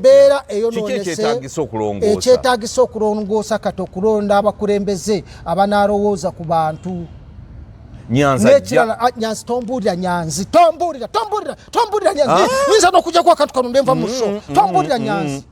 Embeera Kiki eyonoonese. Ekyetaagisa okulongoosa? Ekyetaagisa okulongoosa kati, okulonda abakulembeze abanalowooza ku bantu. Nyanza ajja. N'ekirala, Nyanzi, tombuulira Nyanzi, tombuulira, tombuulira, tombuulira Nyanzi. Nyinza n'okujjako akantu kano ndenva mu show. Tombuulira Nyanzi.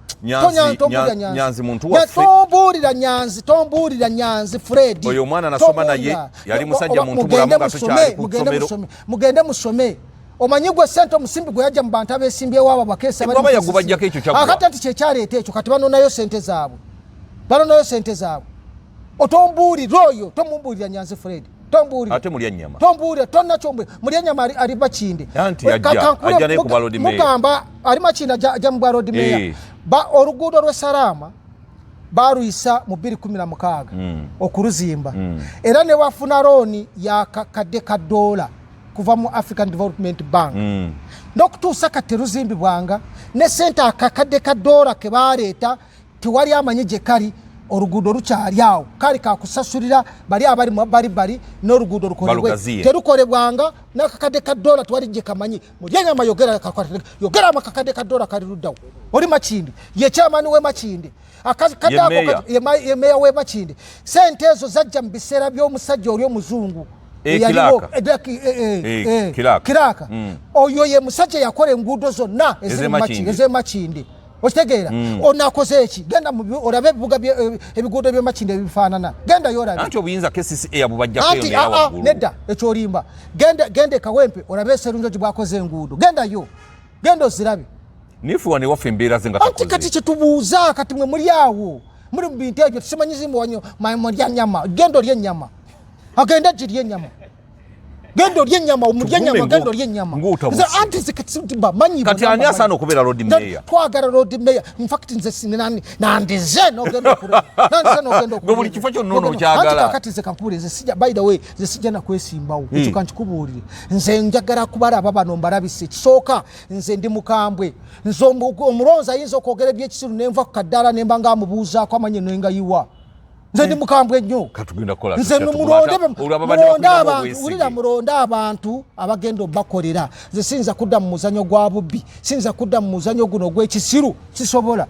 Tombuulira Nyanzi. Nyanzi muntu waffe. Tombuulira Nyanzi, tombuulira Nyanzi Fred. Oyo omwana nasoma naye, Tombuulira. Yali musajja muntu Mugende mulamu nga musome, tukyali ku mugende ssomero. musome, mugende musome. Omanyi gwe sente omusimbi gwe yajja mu bantu abesimbyewo, abo abakeesa bali Bw'aba mu KCC. yagubajjako ekyo kyaggwa. Akati ati kyekyaleeta ekyo, kati banonayo sente zaabwe, banonayo sente zaabwe. Otombuulira oyo, tomumbuulira Nyanzi Fred, tombuulira. Ate mulya nnyama. Tombuulira, tonakyombulira. Mulya nyama ali Makinde. Anti ajja naye ku bwa Lord Mayor. Mugamba ali Makinde, ajja mu bwa Lord Mayor. Oluguudo lw'e Salaama baluyisa mu 2016 okuluzimba, era ne wafuna looni ya kakadde ka ddoola kuva mu African Development Bank. N'okutuusa kati teruzimbibwanga, ne sente akakadde ka ddoola ke baleeta tewali amanyi gye kali. Oluguudo lukyali awo, kali kakusasulira bali abali mu bali bali n'oluguudo lukolebwe. Balugaziye. Terukolebwanga n'akakadde ka ddoola, tewali gye kamanyi. Mulyenyama, yogera, yogera, amakakadde ka ddoola kali luddawo? Oli Makindi, ye kyamani we Makindi. Ye meeya. Ye meeya w'e Makindi. Sente ezo zajja mu biseera by'omusajja oli omuzungu eyaliwo. Kiraka. Kiraka. Kiraka. Kiraka. Oyo ye musajja yakola enguudo zonna eziri mu Ez'e Makindi, ez'e Makindi, okitegeera? Ono akoze eki? Genda olabe ebibuga ebiguudo by'e Makindi ebifaanana, gendayo olabe. Anti obuyinza KCCA yabubajjako eyo Anti neera waggulu. Nedda, ekyolimba. Genda, genda e Kawempe olabe Serunjogi bwakoze enguudo, gendayo, genda ozirabe. Nife wano ewaffe embeera ze nga Anti kati takoze. kyetubuuza kati, mwe muli awo muli mu bintu ebyo tusimanyizimuwanyo, mulya nyama, genda olye ennyama, agenda girya ennyama, genda olye ennyama, omulya Tugume. ennyama, genda olye ennyama. Ng'otabuse. Nze anti nze kati bamanyi Kati bonna ani mbamanyi. asaana okubeera Lord Mayor? Twagala Lord Mayor. In fact nze nandize nogenda okulaba, nandize nogenda. Gwe buli kifo kyonna ono Anti okyagala. kakati nze kankubuulire, nze sijja, by the way, nze sijja nakwesimbawo. Ekyo kankikubuulire, nze njagala kubalaba bano mbalabise. Ekisooka, nze ndi mukambwe. Nze omulonzi ayinza okwogera ebyekisiru nenva ku kaddaala nemba nga amubuuzaako amanye nengayiwa. Nze ndi mukambwe nnyo. Katugenda kukola Nze tutya? mulonde. Olwo ababadde Mulonde bakulinamu abantu. obwesige. Wulira, mulonde abantu abagenda obakolera. Nze siyinza kudda mu muzanyo gwa bubbi, siyinza kudda mu muzanyo guno ogw'ekisiru, sisobola.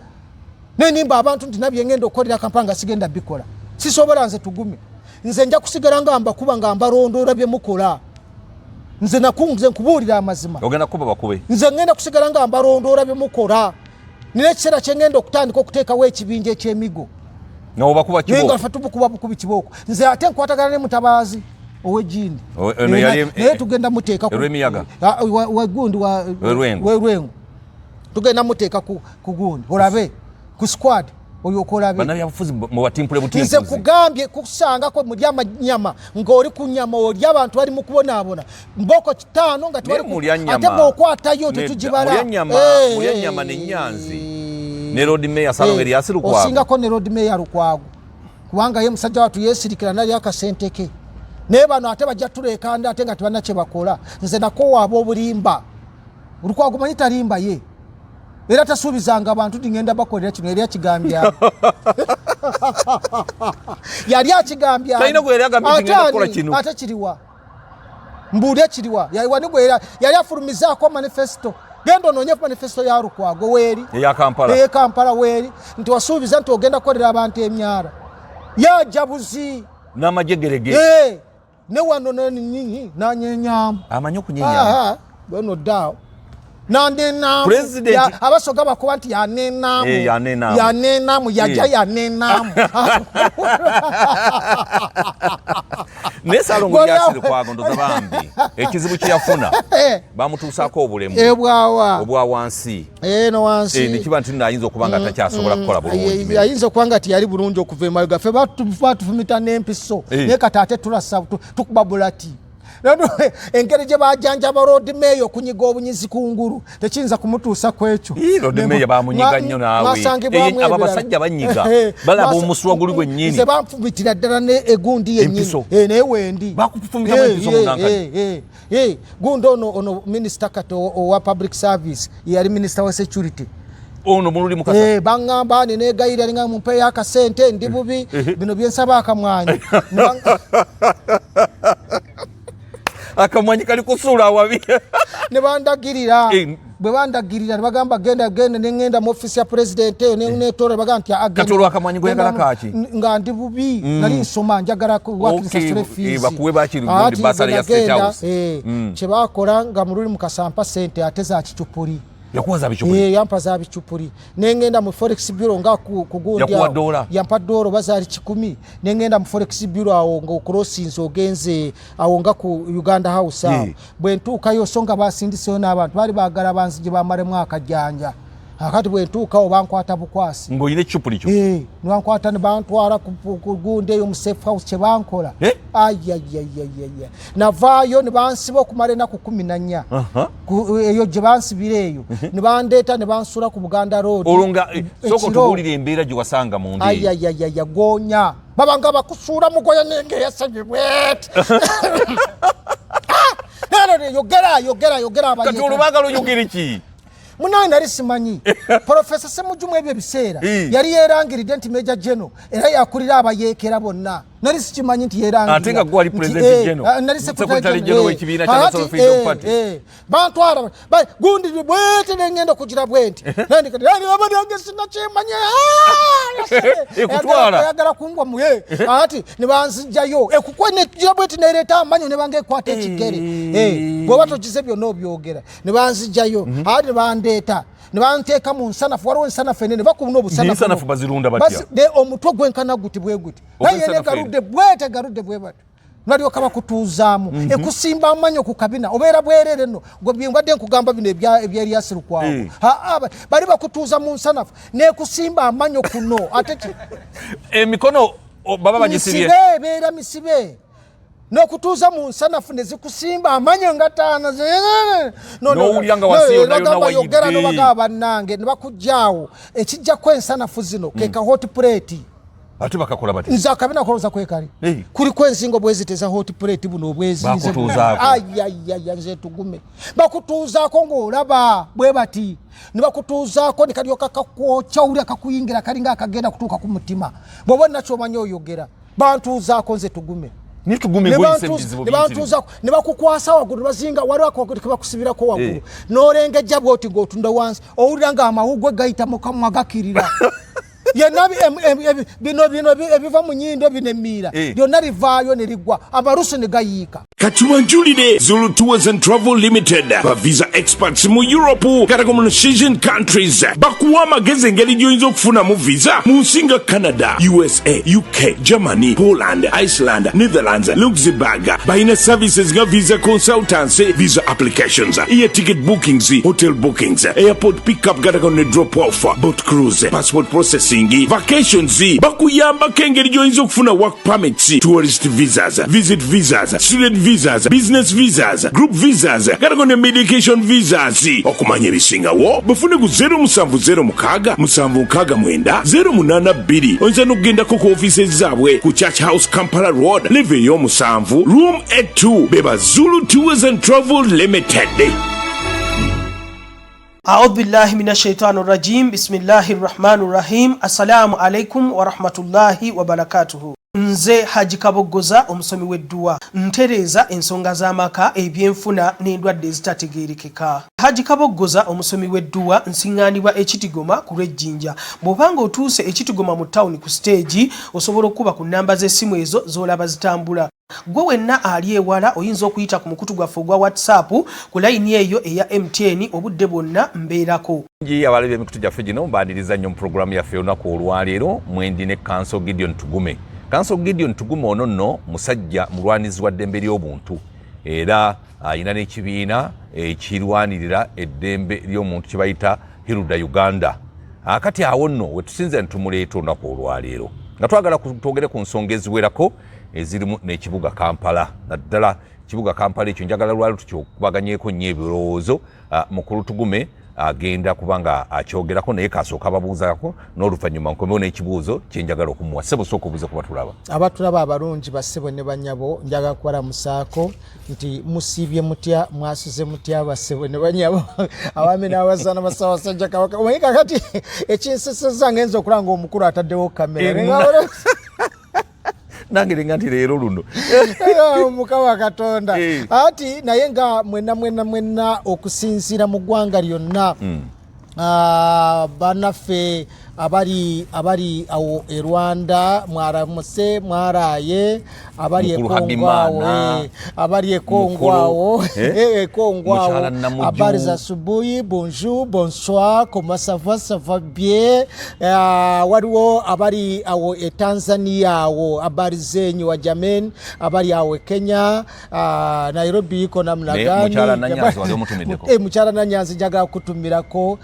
Nenimba abantu nti nabye ngenda okukolera Kampala nga sigenda bikola, sisobola. Nze tugume, nze nja kusigala nga mbakuba, nga mbalondoola bye mukola. Nze nakunze nkubuulira amazima. Ogenda kuba bakube. Nze ngenda kusigala nga mbalondoola bye mukola. Nina ekiseera kyengenda okutandika okuteekawo ekibinja ekyemigo. Nga obakuba Naye nga kibooko. ffe tumukuba bukubi kibooko. Nze ate nkwatagana ne mutabaazi ow'egindi. Ono Naye tugenda muteeka Erw'emiyaga? Ah, wa gundi wa Werwengo. Werwengo. Tugenda muteeka ku gundi olabe ku squad olyoka olabe. Bannabyabufuzi mubatimpule Nze butimpuzi. kugambye kusangako mulya amanyama ng'oli ku nyama oli, abantu bali mu kubonaabona, mboko 5 nga tewali Naye mulya nnyama. Ate bw'okwatayo Nedda, tetugibala. mulya nnyama, mulya nnyama ne Nyanzi. Ne Lord Mayor Salongo Erias Lukwago. Osingako ne Lord Mayor Lukwago, kubanga ye musajja watu yeesirikira nali akasente ke. Naye bano ate bajja tuleekanda ate nga tebalina kye bakola. Nze nakoowa obulimba. Lukwago manyi talimba ye, era tasuubizanga abantu nti ngenda bakolera kino. Yali akigambye, yali akigambye. Talina gwe yali agambye nti Ate ngenda kukola ani? kino. Ate kiriwa? Mbuulye kiriwa? Wani gwe yali afulumizaako manifesto? Genda onoonye manifesto ya Lukwago, weeri. Eya Kampala. Eye Kampala weeri, nti wasuubiza nti ogenda kukolera abantu emyala yajja buzi. N'amajegerege. Ne wano nanyenyamu. Amanyi okunyenyamu. Bweno ddaawo nanenamu. Abasoga bakuba nti yanenamu. Yanenamu. Yanenamu yajja. Yanenamu. Naye Salongo Erias Lukwago ndoza bambi ekizibu kye yafuna, bamutuusaako obulemu. Ebwawa. Obwa wansi. Eno wansi. Nekiba nti nno ayinza okuba nga takyasobola kukola bulungi. Ayinza okuba nga tiyali bulungi okuva emabega. Ffe batufumita n'empiso. Naye kati ate tulasa, tukuba bulati. Engeri gye bajanjaba Lord Mayor, okunyiga obunyizi kungulu tekiyinza kumutuusa ku ekyo. Ii, Lord Mayor bamunyiga nnyo naawe. Mwasangibwamu Abo ebirala. abasajja banyiga. Balaba omusuwa guli gwennyini. Nze banfumitira ddala ne egundi yennyini. Empiso. Naye wendi. Bakufumitamu empiso munankani? Gundi ono minisita kati owa public service, yali minisita wa security. Ono mululi Mukasa. Baŋŋamba ninegayirira ninga mumpeeyo akasente, ndi bubi, bino byensaba akamwanyi. Akamwanyi kali kusuula awabi. Ne bandagirira. Bwe bandagirira ne bagamba genda genda, ne ŋŋenda mu ofiisi ya pulezidenti eyo nenetola, bagamba nti Kati olwo akamwanyi goyagala kaaki? Nga ndi bubi, nali nsoma, njagala wakirisasule fees. Bakuwe bakiri gundi bursary ya State House. Kye bakola nga mululi mukasampa sente ate za kicupuli. Yakuwa za bicupuli? Yampa za bicupuli, nengenda mu forex bureau nga kugundi Yakuwa awo. dola? Yampa dola oba zaali 100, nengenda mu forex bureau awo nga okurosinze ogenze awo nga ku Uganda House awo. Bwe ntuukayo, so nga basindiseyo n'abantu baali baagala banzije bamalemu akajanja. Akati bwe ntuukawo bankwata bukwasi. Ng'olina ekicupuli kyo? Nibankwata ne bantwala ku gundi eyo mu safe house. Kye bankola, ayayayayaya, navaayo ne bansiba okumala ennaku 14. Eyo gye bansibira eyo ne bandeeta ne bansula ku Buganda Road. Olwo nga sooka Ekiro. otubuulire embeera gye wasanga mu nda eyo. Ayayayaya, gonya babanga bakusuula mugoya nenge yasabye bweti. Ah! Yogera yogera yogera. Kati olwo baagala oyogere ki? Munaye nali simanyi Profesa Semujumu ebyo ebiseera yali yeerangiridde nti Major General era yakulira abayeekera bonna. Nali sikimanyi nti yeerangirira. Ate nga gwe wali Nti, President General, nali Secretary Secretary General General, w'ekibiina kya National Freedom Party. Bantwala gundi bwete nengenda okugira bwenti nandikati sinakimanye. Ekutwala. Ayagala kungwa muye ati nebanzijayo ekukwe negira bweti nereeta amanyo nebanga ekwata ekigere. Bwoba togize byonna obyogera, nebanzijayo ati nebandeeta nebanteeka mu nsanafu. Waliwo ensanafu enene bakubuna obusanafu. Ensanafu bazirunda batya? Omutwe gwenkana guti bwe guti, naye Ogw'ensanafu? Yene galudde bwete, galudde bwe batyo, nalyoka bakutuuzaamu ekusimba amanyo ku kabina, obeera bwerere nno. Gwe byembadde nkugamba bino ebya Erias Lukwago. Aa, bali bakutuuza mu nsanafu nekusimba amanyo kuno ate Emikono baba bagisibye? Misibe, ebeera misibe n'okutuuza mu nsanafu ne zikusimba amanyo nga taano. N'owulira nga wansi yonna yonna Bagamba yogera. wayidde. Nobagamba bannange ne bakuggyaawo ekijjako ensanafu zino ke ka hot plate. Ate bakakola batya? Nze akabina kolowooza kwekali kuliko ensingo bweziteza hot plate buno obwezinze. Bakutuuzaako. Ayayaya, nze tugume, bakutuuzaako ng'olaba bwe bati ne bakutuuzaako ne kalyoka kakwokya, owulira kakuyingira kalinga akagenda kutuuka ku mutima. Bw'oba nakyomanyi oyogera. Bantuuzaako nze tugume. Nitugume Ne gweyise bantuuza- ebizibu ne biyitirivu. bantuuzaako ne bakukwasa waggulu ne bazinga, waliwo akawagulu kebakusibirako waggulu n'olengejja bwoti ng'otunda wansi, owulira ng'amawugwe gayita mu kamwa gakirira yenna bino bino ebiva mu nyindo bino emiira byonna livaayo ne ligwa, amalusu ne gayiika. Kati wanjulire Zulu Tours and Travel Limited, ba visa experts mu Europe katako mu Schengen countries. Bakuwa amagezi engeri gy'oyinza okufunamu visa mu nsi nga Canada, USA, UK, Germany, Poland, Iceland, Netherlands, Luxembourg. Balina services nga visa consultancy, visa applications, air ticket bookings, hotel bookings, airport pickup katako ne drop off, boat cruise, passport processing, vacations. Bakuyambako engeri gy'oyinza okufuna work permits, tourist visas, visit visas, student visas, business visas, group visas katako ne medication visas. Okumanya ebisingawo bufune ku 0706 769 082. Oyinza n'okugendako ku ofiisi zaabwe ku Church House, Kampala Road, level ey'omusanvu, room A2. Beba Zulu Tours and Travel Limited. أعوذ بالله من الشيطان الرجيم، بسم الله الرحمن الرحيم. السلام عليكم ورحمة الله وبركاته. Nze Haji Kaboggoza, omusomi w'edduwa, ntereeza ensonga z'amaka, ebyenfuna n'endwadde ezitategeerekeka. Haji Kaboggoza, omusomi w'edduwa, nsiŋŋaanibwa Ekitigoma ku lw'Ejjinja. Bw'obanga otuuse Ekitigoma mu tawuni ku siteegi, osobola okuba ku nnamba z'essimu ezo z'olaba zitambula. Gwe wenna ali ewala oyinza okuyita ku mukutu gwaffe ogwa WhatsApp ku layini eyo eya MTN, obudde bwonna mbeerako. Ngi abalabi emikutu gyaffe gino, mbaniriza nnyo mu pulogulaamu yaffe olunaku olwaleero mwendi ne Counsel Gideon Tugume. Counsel Gideon Tugume ono nno musajja mulwanizi wa ddembe ly'obuntu era ayina n'ekibiina ekirwanirira eddembe ly'omuntu kye bayita Hilda Uganda. Akati awo nno wetusinze ntumuleeta olunaku olwaleero nga twagala twogere ku nsonga eziwerako ezirimu n'ekibuga Kampala, naddala kibuga Kampala ekyo njagala lwali tukyokubaganyeko nnyo ebirowoozo. Mukulu Tugume agenda kuba nga akyogerako, naye kasooka ababuuzaako n'oluvannyuma nkomewo n'ekibuuzo kyenjagala okumuwa. Ssebo, sooka obuuze kuba tulaba. Abatulaba abalungi, bassebo ne banyabo, njagala kubalamusaako nti musiibye mutya, mwasuze mutya, bassebo ne banyabo, abaami n'abazaana basabasajja kabaka. Omanyi kakati ekinseseza ngenza okulaba nga omukulu ataddewo kamera. Nange nenga nti leero luno. Mukama Katonda. Ati naye nga mwenna mwenna mwenna okusinziira mu ggwanga lyonna, bannaffe abali awo e Rwanda, mwaramuse, mwaraye, abali e Mukulu Kongo Habimana. awo, abali e Kongo Mukulu, awo, eh? e Kongo awo, Mukyala Namuju. Habari za asubuhi, bonjour, bonsoir, comment ça va, ça va bien. Waliwo abali awo e Tanzania awo, habari zenyu wa jameni, abali awo e Kenya, Nairobi iko namna Ne, gani? Mukyala Nanyanzi wali omutumiddeko? Mukyala Nanyanzi njagala kutumirako.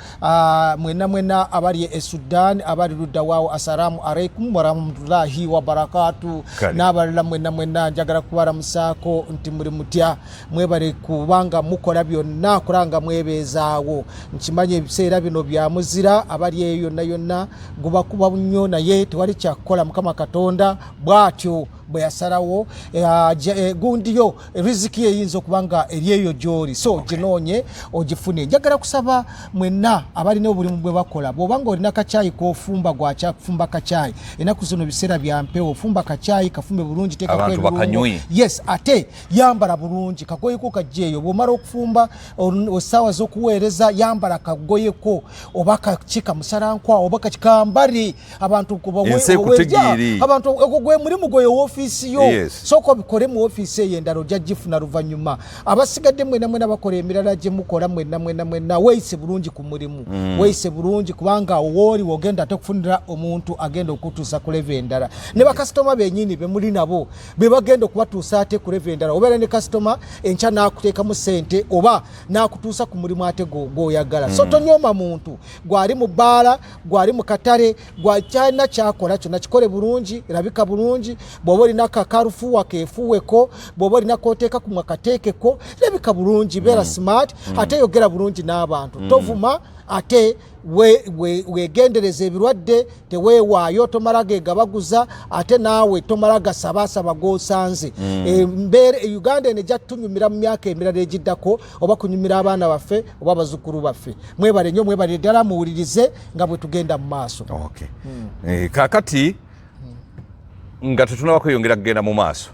Mwenna mwenna abali e Sudan, abali ludda waawo, assalamu alaikum warahmatullahi wabarakatu. Kale. N'abalala mwenna mwenna njagala kubalamusaako nti muli mutya, mwebale kubanga mukola byonna kulanga mwebeezaawo. Nkimanyi ebiseera bino bya muzira, abali eyo yonna yonna gubakuba nnyo, naye tewali kyakukola. Mukama Katonda bw'atyo bwe yasalawo. Gundiyo riziki eyinza okuba nga eri eyo gy'oli, so ginoonye ogifune. Njagala kusaba mwenna abalina obulimu bwe bakola, bw'oba nga olina kacyayi k'ofumba, gwakyafumba kacyayi ennaku zino biseera bya mpewo, fumba kacyayi kafumbe bulungi, teekako Abantu ebirungo. bakanywe. Yes, ate yambala bulungi, kagoyeko kajjeeyo. Bw'omala okufumba essaawa z'okuweereza, yambala kagoyeko oba kaki kamusalankwa oba kakikambale abantu Ensi ekutegeere. abantu ogwo gwe mulimu gwe woofiisi yo. Sooka obikole mu woofiisi eyo, endala ojja gifuna luvannyuma. Abasigadde mwena mwena bakola emirala gye mukola, mwena mwena mwena weeyise bulungi ku mulimu, weeyise bulungi, kubanga wooli wogenda ate okufunira omuntu agenda okutuusa ku level endala, ne bakasitoma bennyini be muli nabo be bagenda okubatuusa ate ku level endala. Obeera ne kasitoma enkya n'akuteekamu ssente oba n'akutuusa ku mulimu ate gw'oyagala. So tonyooma muntu, gwali mu bbaala, gwali mu katale, gwakyalina kyakola kyonna kikole bulungi, labika bulungi. Bw'oba olina kakalufuwa keefuweko, bw'oba olina koteeka kumwa kateekeko, labika bulungi, beera smart, ate yogera bulungi n'abantu, tovuma, ate wegendereza ebirwadde, teweewaayo, tomala gegabaguza, ate naawe tomala gasabasaba g'osanze. Embeera e Uganda eno ejja tunyumira mu myaka emirala egiddako, oba kunyumira abaana baffe oba abazzukulu baffe. Mwebale nnyo, mwebale ddala, muwulirize nga bwe tugenda mu maaso. Okay. Kaakati nga tetunaba kweyongera kugenda mu maaso,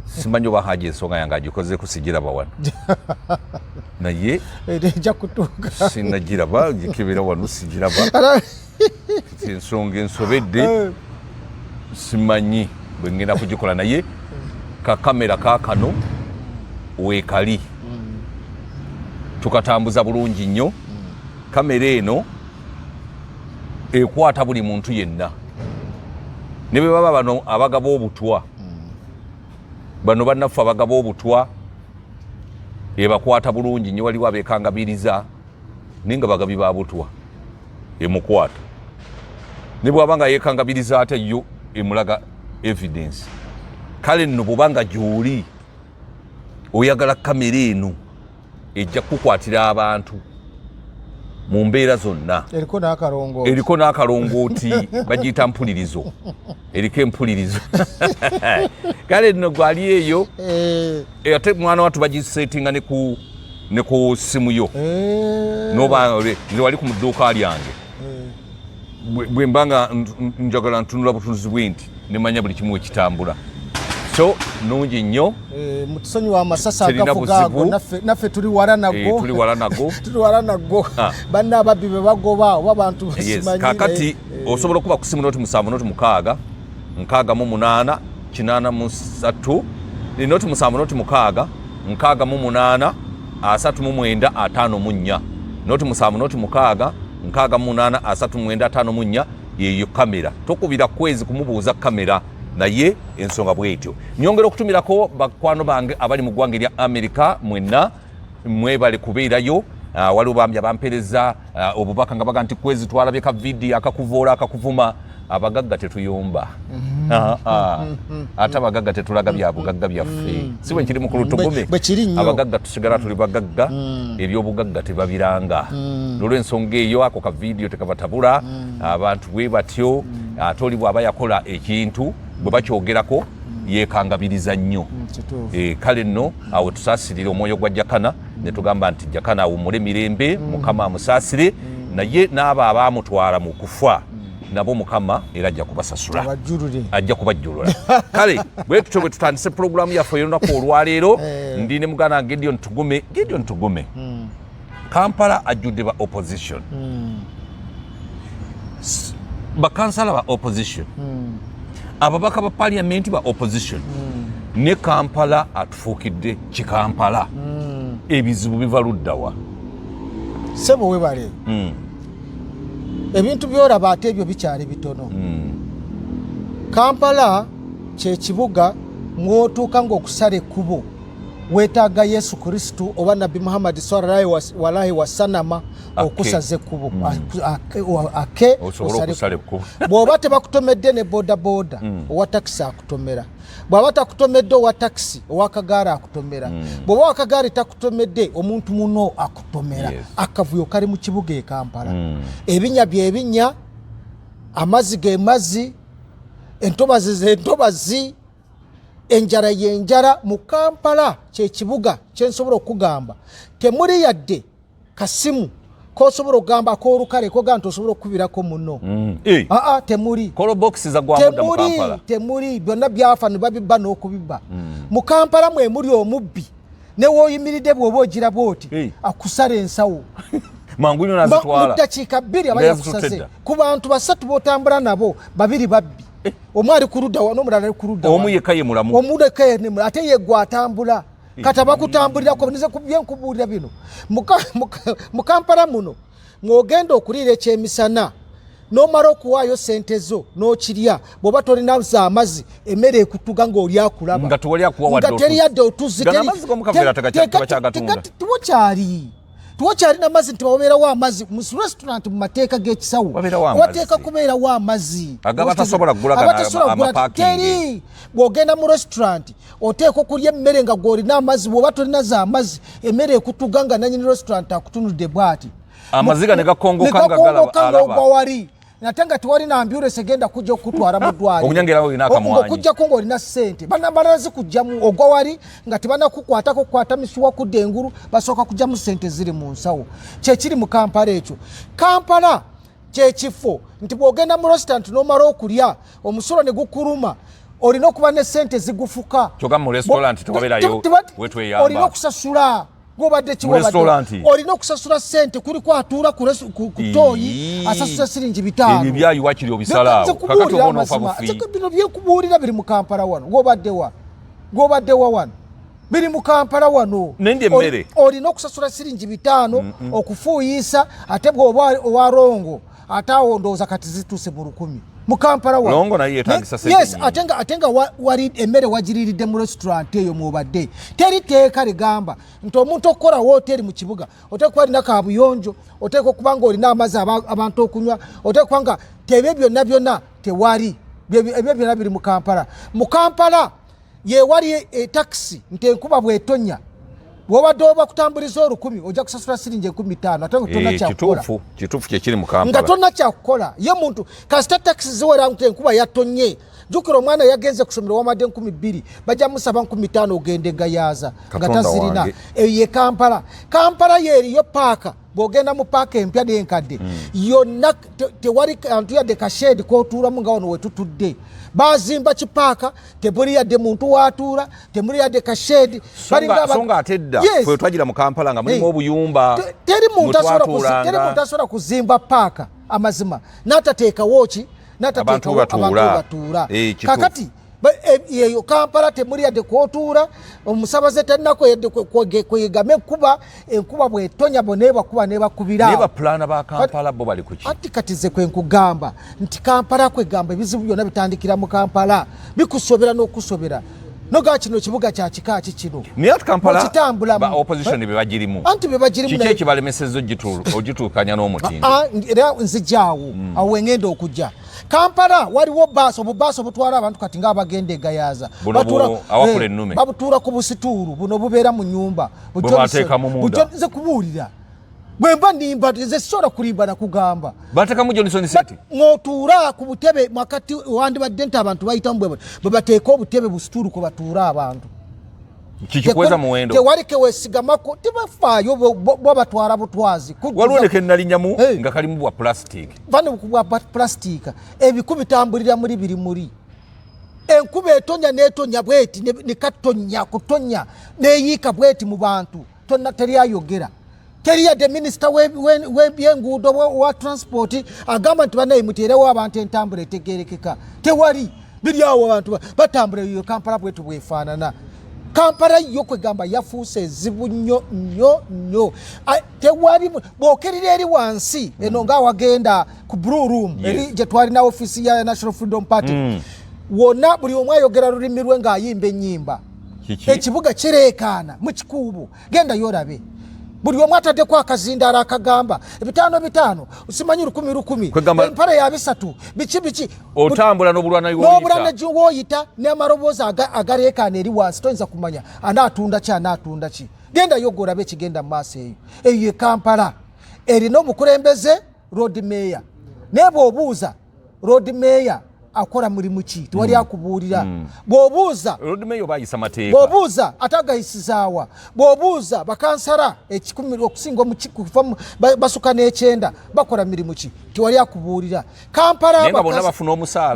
simanyi oba Haji ensonga yange agikozeeko, sigiraba wano, naye ejja kutuuka. Sinagiraba, gikebera wano sigiraba. Ensonga ensobedde, simanyi bwe ngenda kugikola, naye kakamera kaakano weekali tukatambuza bulungi nnyo. Kamera eno ekwata buli muntu yenna, ne bwe baba bano abagaba obutwa, bano bannaffe abagaba obutwa, ebakwata bulungi nnyo. Waliwo abeekangabiriza naye nga bagabi ba butwa, emukwata ne bw'aba nga yeekangabiriza ate yo emulaga evidence. Kale nno bw'oba nga gy'oli oyagala kamera eno, ejja kukukwatira abantu mu mbeera zonna. Eriko n'akalongooti. Eriko n'akalongooti, bagiyita mpulirizo, eriko empulirizo. Kale nno gwali eyo. Ate mwana wattu bagisetinga ne ku simu yo. Noba nze wali ku mudduuka lyange, bwe mba nga njagala ntunula butunuzi bwe nti nemanya buli kimu wekitambula, so nungi nnyo. Mutusonyiwa amasasi Terina agafuga ago. buzibu. Naffe tuli wala nago. Tuli wala nago. Tuli wala nago. Banna ababbi be bagoba oba bantu basimanyi. Kakati osobola okuba ku simu 07 06 68 83, 07 06 68 39 54, 07 06 68 39 54. Yeyo kamera, tokubira kwezi kumubuuza kamera, naye ensonga bwetyo. Nyongera okutumirako bakwano bange abali mu ggwanga erya Amerika, mwenna mwebale kubeerayo. Waliwo bambi abampereza obubaka nga baga nti kwezi twalabye ka vidiyo akakuvoola akakuvuma. Abagagga tetuyomba. Ate abagagga tetulaga bya bugagga byaffe, si bwe kiri, mukulu Tugume? Bwe kiri nnyo. Abagagga tusigala tuli bagagga, ebyobugagga tebabiranga. Nolwensonga eyo ako ka vidiyo tekabatabula. Abantu bwe batyo, ate oli bw'aba yakola ekintu bwe bakyogerako yeekangabiriza nnyo. Kituufu. Kale nno awo tusaasirire omwoyo gwa Jakana ne tugamba nti Jakana awummule mirembe, Mukama amusaasire, naye n'abo abaamutwala mu kufa. Nabo Mukama era ajja kubasasula, ajja kubajjulula. Kale bwe tutyo bwe tutandise pulogulaamu yaffe ey'olunaku olwaleero. Ndi ne muganda Gideon Tugume. Gideon Tugume, Kampala ajjudde ba opposition, bakansala ba opposition, ababaka ba parliament ba opposition, ne Kampala atufuukidde kikampala. Ebizibu biva luddawa? Sebo, webale. Ebintu byolaba ate ebyo bikyali bitono. Kampala kyekibuga ng'otuuka ng'okusala ekkubo weetaaga Yesu Kristu oba Nabbi Muhammadi sallallahu alaihi wasalama okusaza ekkubo ake. Osale. Bw'oba tebakutomedde ne bodaboda, owa takisi akutomera. Bw'aba takutomedde owa takisi, owakagaali akutomera. Bw'oba owakagaali takutomedde, omuntu muno akutomera. Akavuyo kali mu kibuga e Kampala. Ebinya byebinya, amazzi ge mazzi, entobazi zentobazi, enjala yenjala mu Kampala. Kyekibuga kyensobola okugamba temuli yadde kasimu kosobola okugamba akolukale kogaa nti osobola okukubirako muno. Aa, temuli. Temuli, temuli. Byonna byafa ne babibba n'okubibba. Mu Kampala mwemuli omubbi newoyimiridde, bw'oba ogira bwoti, akusala ensawo mu ddakiika 2 aba yakusaze. Ku bantu basatu b'otambula nabo, babiri babbi. Omu ali ku ludda wano, omulala ali ku ludda. Omu yekka ye mulamu. Omu yekka ye mulamu, ate ye gwe atambula kati abakutambulirako. Nize byenkubuulira bino, mu Kampala muno ng'ogenda okuliira ekyemisana, n'omala okuwaayo sente zo n'okirya, bw'oba tolina za amazzi, emmere ekutuga ng'oli akulaba. Nga tewali akuwa wadde nga teri yadde otuzzi. Gano amazzi g'omu kaveera tebakyagatunda. Tiwakyali, tiwakyali namazzi nti wabeerawo amazzi mu restaurant. Mu mateeka g'ekisawo Wabeerawo amazzi. wateeka kubeerawo amazzi. Agaba tasobola kugula gano Abatasobola kugula amaparking. Teri. Bw'ogenda mu restaurant oteeka okulya emmere nga gw'olina amazzi. Bw'oba tolina za amazzi, emmere ekutuga nga nanyini restaurant akutunudde bw'ati. Amaziga ne gakongoka nga galaba- Gakongoka alaba. ng'ogwa wali, ate nga tewali na ambulance egenda kujja okukutwala mu ddwaliro. Okunyangera olina akamwanyi. Ng'okujjako ng'olina ssente, banamala zikugjamu, ogwa wali nga tebanakukwatako kukwata misuwa kudda engulu, basooka kugjamu ssente ziri mu nsawo. Kyekiri mu Kampala ekyo. Kampala kyekifo nti bw'ogenda mu restaurant n'omala okulya, omusulo ne gukuluma, olina okuba ne ssente zigufuka. Kyokka mu restaurant tewabeerayo wetweyamba. Olina okusasula gwobadde Mu restaurant? Olina okusasula ssente. Kuliko atuula ku toyi, asasula siringi 500. Ebyo byayi wakiri obisalaawo. Nze Kakati kubuulira oba onoofa amazima. bufi. Nze bino byekubuulira biri mu Kampala wano. Gwobaddewa, gwobaddewa wano? Biri mu Kampala wano. Nendya emmere. Olina okusasula siringi 500 okufuuyisa, ate bw'oba owa longo, ate awo ndowooza kati zituuse mu 1000 mu Kampala wano. Longo naye yeetagisa ssente nnyingi. Ate nga wali emmere wagiriiridde mu restaurant eyo mwobadde. Teri teeka ligamba nti omuntu okukola wooteri mu kibuga oteeka kuba alina kabuyonjo, oteeka okuba nga olina amazzi abantu okunywa, oteeka kuba nga tebyo byonna byonna tewali. Ebyo byonna biri mu Kampala. Mu Kampala yewali etakisi nti enkuba bwetonya, bwobadde oba kutambuliza 1000, ojja kusasula siringi 5000, ate nga tonna kyakukola. Kituufu, kituufu, kyekiri mu Nga Kampala. tonna kyakukola. Ye muntu kasita takisi ziwera nti enkuba yatonye, jjukira omwana yagenze kusomero, wamadde 2000, bajja musaba 5000 ogende Gayaaza nga Katonda tazirina. wange. Eyo ye Kampala. Kampala yeeriyo paaka. Bw'ogenda mu paaka empya n'enkadde yonna, tewali kantu yadde kasheedi kotuulamu nga wano wetutudde. Bazimba kipaaka, temuli yadde muntu watuula, temuli yadde kasheedi. So nga ate edda ffe twagira mu Kampala nga mulimu obuyumba Teri muntu mwe asobola teri twatuulanga. muntu asobola kuzimba paaka, amazima, n'atateekawo ki? N'atateekawo Abantu batuula. abantu batuula. Kituufu. Kakati eyo Kampala temuli yadde kwotuula. Omusabaze talinako yadde kwegama enkuba. Enkuba bwetonya, bo nebakuba nebakubira. Naye bapulaana ba Kampala bo bali kuki? Ati kati ze kwe nkugamba nti Kampala, kwegamba ebizibu byonna bitandikira mu Kampala, bikusobera n'okusobera noga kino kibuga kya kika ki kino? Naye ati Kampala Okitambulamu. ba opposition be bagirimu. Anti be bagirimu. Kiki ekibalemesezza ogituukanya n'omutindo? Ah, era nzijaawo awo wengenda okujja. Kampala waliwo baasi, obubaasi obutwala abantu kati ngaabagenda eGayaaza. Buno awakula ennume. Babutuula ku busituulu buno bubeera mu nyumba. Bwe bateekamu munda. Nze kubuulira, bwe mba nimba, nze sisobola kulimba nakugamba. Bateekamu Johnson City. Ng'otuula ku butebe mwakati, wandibadde nti abantu bayitamu bwe bwe bateeka obutebe busituulu kwe batuula abantu. Kikikweza muwendo. Tewali kewesigamako, tebafaayo, bo batwala butwazi. Waliwo ne kenalinyamu nga kalimu bwa plastic. Vano bwa plastic, ebiku bitambulira muri biri muri. Enkuba etonya n'etonya bweti nekatonya kutonya neyiika bweti mu bantu, tonna teri ayogera. Teri yadde minisita w'ebyenguudo wa transport agamba nti bannaye muteerewo abantu entambula etegeerekeka. Tewali biri awo, abantu batambula. Eyo Kampala bwetu bwefaanana. Kampala yo kwegamba yafuuse ezibu nnyo nnyo nnyo. Tewali bw'okerera eri wansi eno nga wagenda ku Blue Room eri gye twalina ofiisi ya National Freedom Party, wonna buli omu ayogera lulimi lwe ng'ayimba ennyimba. Ekibuga kireekaana mu kikuubo, genda yorabe. Buli omu ataddeko akazindaalo akagamba 5 5, simanyi 1000 1000, empale ya 300, biki biki. Otambula n'obulwana. N'obulwana woyita n'amaloboozi agareekaana eri wansi, toyinza kumanya anaatunda ki, anaatunda ki. Genda yo gworabe ekigenda mu maaso eyo. Eyo e Kampala erina omukulembeze road mayor, naye bw'obuuza road mayor akola mulimu ki, tewali akubuulira. Bw'obuuza Bw'obuuza ate agayisizaawa? Bw'obuuza bakansala 100 okusinga kuva basuka n'ekyenda bakola mirimu ki, tewali akubuulira. Kampala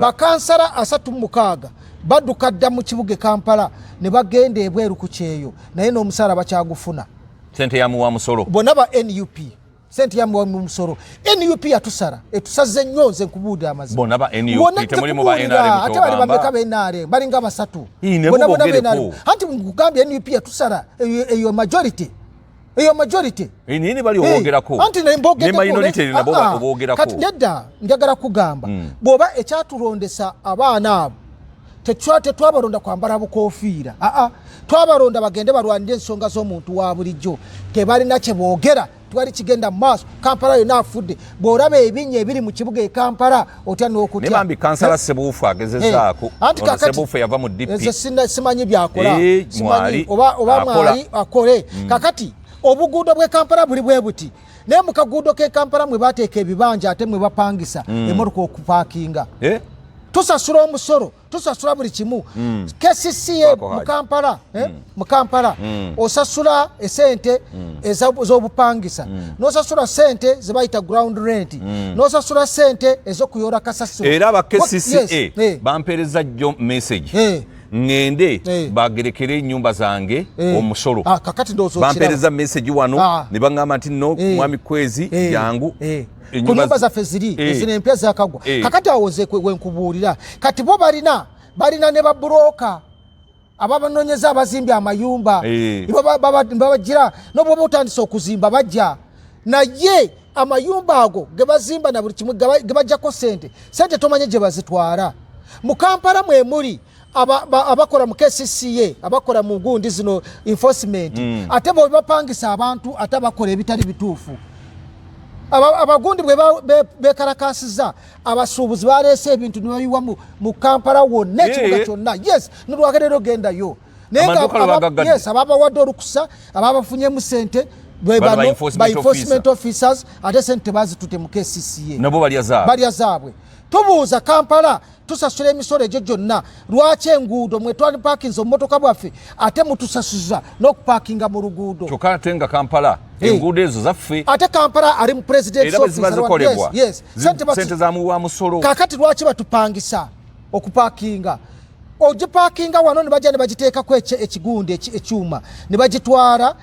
bakansala 36 badduka dda mu kibuga e Kampala ne bagenda ebweru ku kyeyo, naye n'omusaala bakyagufuna. Sente yamuwa musolo. Bonna ba NUP, sente yamuwa musolo. NUP yatusala, etusaze nnyo. Nze nkubuulira amazima, ate bali bameka ba NRM? Balinga basatu. Anti nkugambye NUP yatusala. Eyo majority, eyo majority. Nini bali obogerako? Anti kati nedda, njagala kugamba bw'oba ekyatulondesa abaana abo, tetwabalonda kwambala bukofiira, aa, twabalonda bagende balwanire ensonga z'omuntu wa bulijjo. Tebalina kye boogera, twali kigenda mu maaso. Kampala yonna afudde. Bw'olaba ebinnya ebiri mu kibuga e Kampala, otya n'okutya. Bambi kansala Sebuufu agezezaako. Sebuufu yava mu DP. Simanyi byakola, oba mwali akole. Kakati obuguudo bw'e Kampala buli bwe buti, naye mu kaguudo k'e Kampala mwe bateeka ebibanja, ate mwe bapangisa emmotoka okupaakinga. Tusasula omusolo, tusasula buli kimu. KCCA mu Kampala, mu Kampala osasula esente ez'obupangisa, n'osasula sente zebayita ground rent, n'osasula sente ez'okuyoola kasasiro. Era aba KCCA bampeereza jjo message ŋŋende bagerekere ennyumba zange omusolo. Bampeereza message wano ne baŋŋamba nti no, mwami Kwezi, jangu. Ku nyumba zaffe ziri ezino empya zakagwa. Kakati awo nze wenkubuulira, kati bo balina ne baburoka ababanonyeza abazimbye amayumba, babagira nobwoba otandise okuzimba bajja, naye amayumba ago gebazimba na buli kimu gebajjako sente, sente tomanye gye bazitwala. Mu Kampala mwemuli abakola mu KCCA, abakola mu gundi zino enforcement, ate bo bapangisa abantu, ate abakola ebitali bituufu. Abagundi bwe bekarakasiza, abasuubuzi baleese ebintu ne babiwa mu Kampala wonna, ekibuga kyonna. Yes, nolwagerero gendayo. Yes, ababawadde olukusa, ababafunyemu sente ba enforcement officers, ate sente tebazitute mu KCCA. Nabo balya zaabwe. Tubuuza, Kampala tusasula emisolo egyo gyonna, lwaki enguudo mwe twalipakinze obumotoka bwaffe ate mutusasuza n'okupakinga mu luguudo? Kyokka ate nga Kampala enguudo ezo zaffe. Ate Kampala ali mu president. Era bwe zikolebwa sente zamuwa musolo. Kakati lwaki batupangisa okupakinga? Ogipakinga wano ne bajja ne bagiteekako ekigundi ekyuma ne bagitwala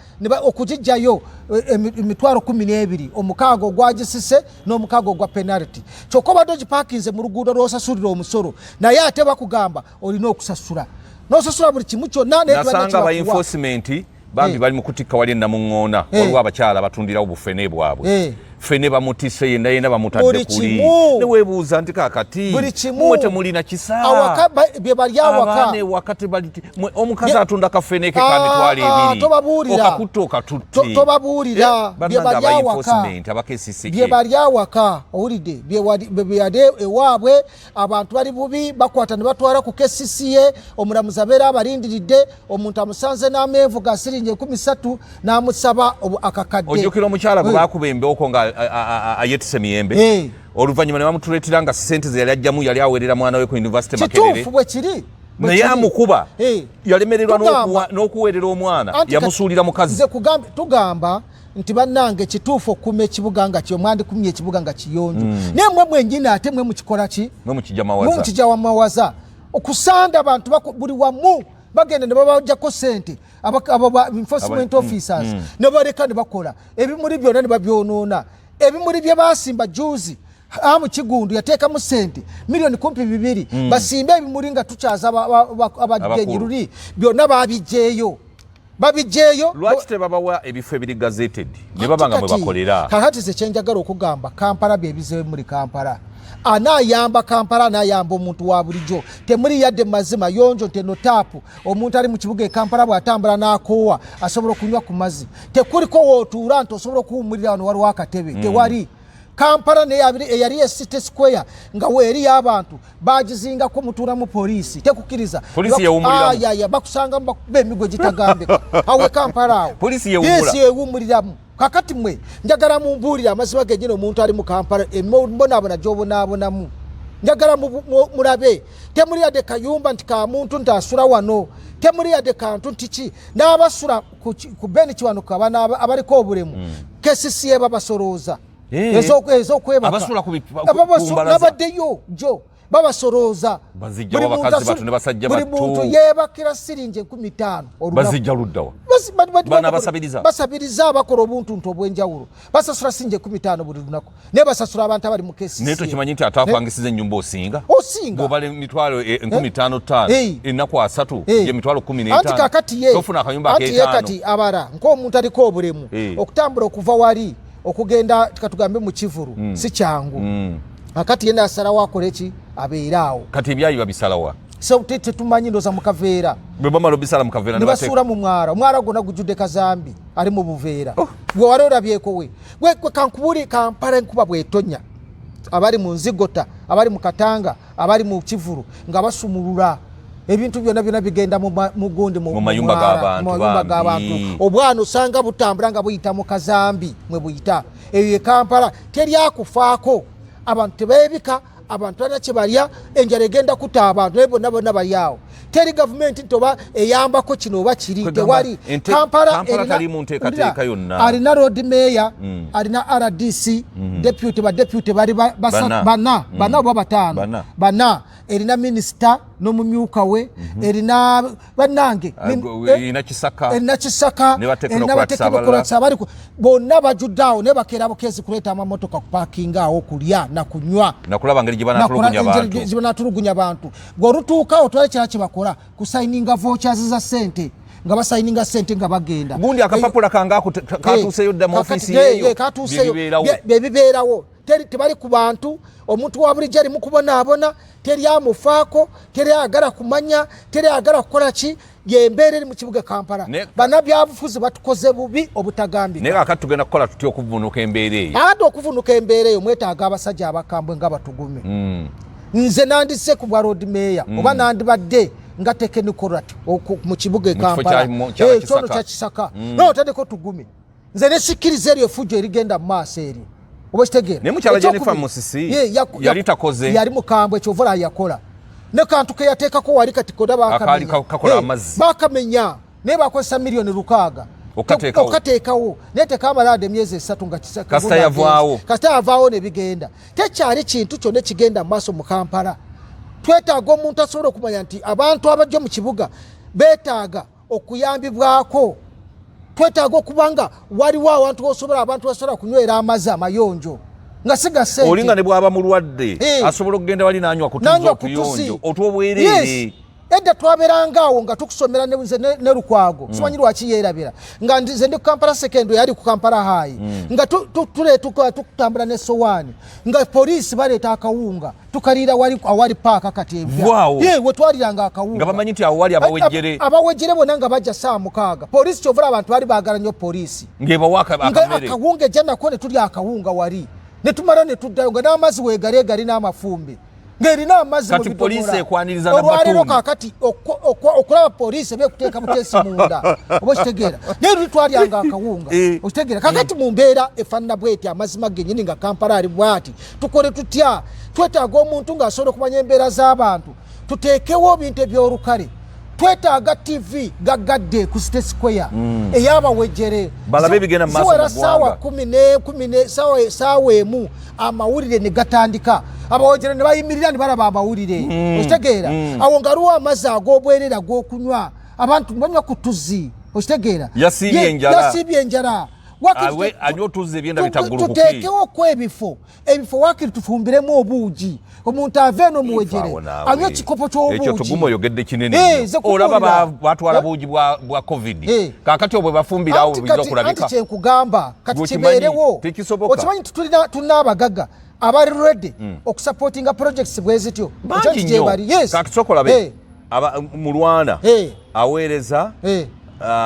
okugijjayo 120,000, 6 ogwagisise n'omukago ogwa penalty. Kyokka obadde ogipakinze mu luguudo lw'osasulira omusolo, naye ate bakugamba olina okusasula, n'osasula buli kimu kyonna. Nasanga ba enforcement bambi bali mu kutikka wali enamuŋŋoona, waliwo abakyala batundirawo bufene bwabwe, fene bamutise yenna yenna, bamutadde kuli, neweebuuza nti kakati mwe temulina kisa? Bye bali awaka. Ewaka tebali. Omukazi atunda kafene ke ka 20,000. Tobabuulira. Okakutta okatutte. Tobabuulira bye bali awaka, bye bali awaka. Owulidde bye ewaabwe abantu bali bubi, bakwata ne batwala ku KCCA. Omulamuzi abeera abalindiridde, omuntu amusanze n'amenvu ga siringi 30,000 n'amusaba akakadde. Ojjukira omukyala gwe bakuba embooko nga ayetise miyembe, oluvannyuma ne bamutuleetera nga sente ze yali ajjamu yali aweerera mwana we ku university Makerere. Kituufu, bwe kiri. Naye amukuba yalemererwa n'okuweerera omwana, yamusuulira mukazi. Nze tugamba nti bannange, kituufu okukuuma ekibuga nga kyo, mwandikumye ekibuga nga kiyonjo, naye mwe mwennyini ate mwe mukikola ki? Mwe mukijja wamawaza okusanda abantu buli wamu bagenda ne babajjako sente abo enforcement officers, ne baleka ne bakola ebimuli byonna ne babyonoona. Ebimuli bye basimba juzi, amu Kigundu yateekamu sente miliyoni kumpi 2, basimbe ebimuli nga tukyaza abagenyi luli, byonna babijjeeyo, babijjeeyo. Lwaki tebabawa ebifo ebiri gazetted ne baba nga mwe bakolera? Kakati ze kyenjagala okugamba, Kampala byebizibu muli Kampala. Anaayamba Kampala, anaayamba omuntu wa bulijjo, temuli yadde mazima yonjo nti eno taapu. Omuntu ali mu kibuga e Kampala bw'atambula n'akoowa asobola okunywa ku mazzi. Tekuliko wootuula nti osobola okuwummulira wano waliwo akatebe, tewali. Kampala eyali e City Square nga weeri y'abantu bagizingako, mutuulamu poliisi tekukkiriza, bakusangamu bakuba emigo egitagambika awo e Kampala awo yewummuliramu. Kakati mwe njagala mumbuulire amazima genyini, omuntu ali mu Kampala embonaabona gy'obonaabonamu, njagala mulabe temuli yadde kayumba nti ka muntu nti asula wano, temuli yadde kantu nti ki. N'abasula ku Ben Kiwanuka abaliko obulemu, KCCA babasolooza ezokwebaka, nabaddeyo jo babasolooza. Buli muntu yeebakira siringi 5000. Basabiriza, abakola obuntuntu obwenjawulo basasula siringi 50,000 buli lunaku, naye basasula abantu abali mu KCCA. Naye tokimanyi nti ate apangisiza ennyumba osinga? Osinga. Bw'obala emitwalo 50,000 ennaku 30, emitwalo 15. Anti kakati ye tofuna akayumba anti ye kati abala nk'omuntu aliko obulemu, okutambula okuva wali okugenda katugambe mu kivulu si kyangu. Akati ye nasalawo akole ki? Abeere awo. Kati ebyayi babisalawa? So tetumanyi, ndoza mu kaveera. Bwe bamala obisala mu kaveera ne basuula mu mwala. Omwala gwonna gujjudde kazambi ali mu buveera. Gwe wali olabyeko we gwe kankubuli Kampala enkuba bwetonya, abali mu nzigota, abali mu katanga, abali mu kivulu nga basumulula ebintu byonna byonna bigenda mu gundi mu mayumba g'abantu. Obwana osanga butambula nga buyita mu kazambi mwe buyita. Eyo ye Kampala, teryakufaako. Abantu tebeebika, abantu balina kye balya, enjala egenda kutta abantu, naye bonna bonna bali awo. Teri gavumenti nti oba eyambako kino oba kiri, tewali. Kampala alina road mayor, alina RDC, deputy, ba deputy bali bana, bana oba bataano, bana. Erina minisita n'omumyuka we, erina bannange, erina Kisaka, erina ba technocrats abali bonna bajudde awo, naye bakeera bukeezi kuleeta amamotoka kupakinga awo, kulya nakunywa. Nakulaba ngeri gye banatulugunya bantu. Gweolutuukawo twali kirala kyebakola kusayininga vouchers za sente, nga basayininga sente nga bagenda. Gundi akapapula kange ako katuuseyo dda mu ofiisi yeeyo. Katuuseyo, byebibeerawo. Tebali ku bantu. Omuntu wa bulijjo ali mu kubonaabona, teri amufaako, teri ayagala kumanya, teri ayagala kukola ki. Yembeera eri mu kibuga Kampala. Bannabyabufuzi batukoze bubi obutagambika. Naye kakati tugenda kukola tutya okuvunuka embeera eyo? Ate okuvunuka embeera eyo mwetaaga abasajja abakambwe nga batugume. Nze nandise ku bwa road mayor, oba nandibadde nga technocrat mu kibuga e Kampala kyono kya Kisaka, naye otaddeko Tugume, nze nesikkiriza eryo efujjo erigenda mu maaso eryo, oba kitegeera? Naye mukyala Jennifer Musisi yali takoze. Yali mukambwe, kyova yakola ne kantu ke yateekako wali kati koda bakamenya, naye bakozesa miliyoni 6 okateekawo, naye tekamala emyezi 3 nga kasita yavaawo. Kasita yavaawo ne bigenda. Tekyali kintu kyonna ekigenda mu maaso mu Kampala. Twetaaga omuntu asobola okumanya nti abantu abajja mu kibuga beetaaga okuyambibwako. Twetaaga okuba nga waliwo awantu osobola, abantu basobola kunywera amazzi amayonjo nga si ga sente. Olinga ne bwaba mulwadde asobola okugenda wali nanywa ku tuzzi otuyonjo otwobwereere. Edda twabeeranga awo nga tukusomera nze ne Lukwago, simanyi lwaki yeerabira, nga nze ndi ku Kampala Secondary, yali ku Kampala High, nga tukutambula ne sowaani, nga poliisi baleeta akawunga tukaliira wali awali paaka kati empya wetwaliranga akawunga. Nga bamanyi nti awo wali abawejjere. Abawejjere bonna nga bajja saa 6. Poliisi, kyovula abantu bali baagala nnyo poliisi. Ng'ebawa akawunga, ejja nako ne tulya akawunga wali ne tumala ne tuddayo, nga n'amazzi weegali egali n'amafumbe ng'erina amazzi. Kati poliisi ekwaniriza. Olwaleero kakati okulaba poliisi eba ekuteeka buteesi munda, oba okitegeera? Naye luli twalyanga akawunga, okitegeera? Kakati mu mbeera efaanana bweti, amazima gennyini nga Kampala ali bwati, tukole tutya? Twetaaga omuntu ng'asobola okumanya embeera z'abantu. Tuteekewo ebintu ebyolukale. Twetaaga TV gaggadde ku City Square ey'abawejjere. Balabe ebigenda mu maaso Ziwera mu ggwanga. Saawa kumi ne kumi ne saawa 1 amawulire ne gatandika, abawejjere ne bayimirira ne balaba amawulire. Okitegeera? Awo nga luwa amazzi ag'obwerere ag'okunywa, abantu banywa ku tuzzi. Okitegeera? Yasiibye enjala. Yasiibye enjala. Wakiri Anywa otuzzi ebyenda bitaggulukuki. Tuteekewo ebifo wakiri tufumbiremu obuugi, omuntu ave eno muwejere Ifaawo naawe. anywe ekikopo ky'obuugi. Ekyo Tugume oyogedde kinene Eh, nnyo. nze kubuulira. Olaba batwala buugi bwa COVID. Kaakati obwe bafumbirawo Anti buyinza kati, anti okulabika. kyenkugamba kati Gwe okimanyi, kibeerewo. tekisoboka. Okimanyi nti tulina abagagga abali ready okusupportinga projects bwe zityo. Bangi Ekyo nti nnyo. gye bali. Yes. Kaakati sooka olabe. Mulwana aweereza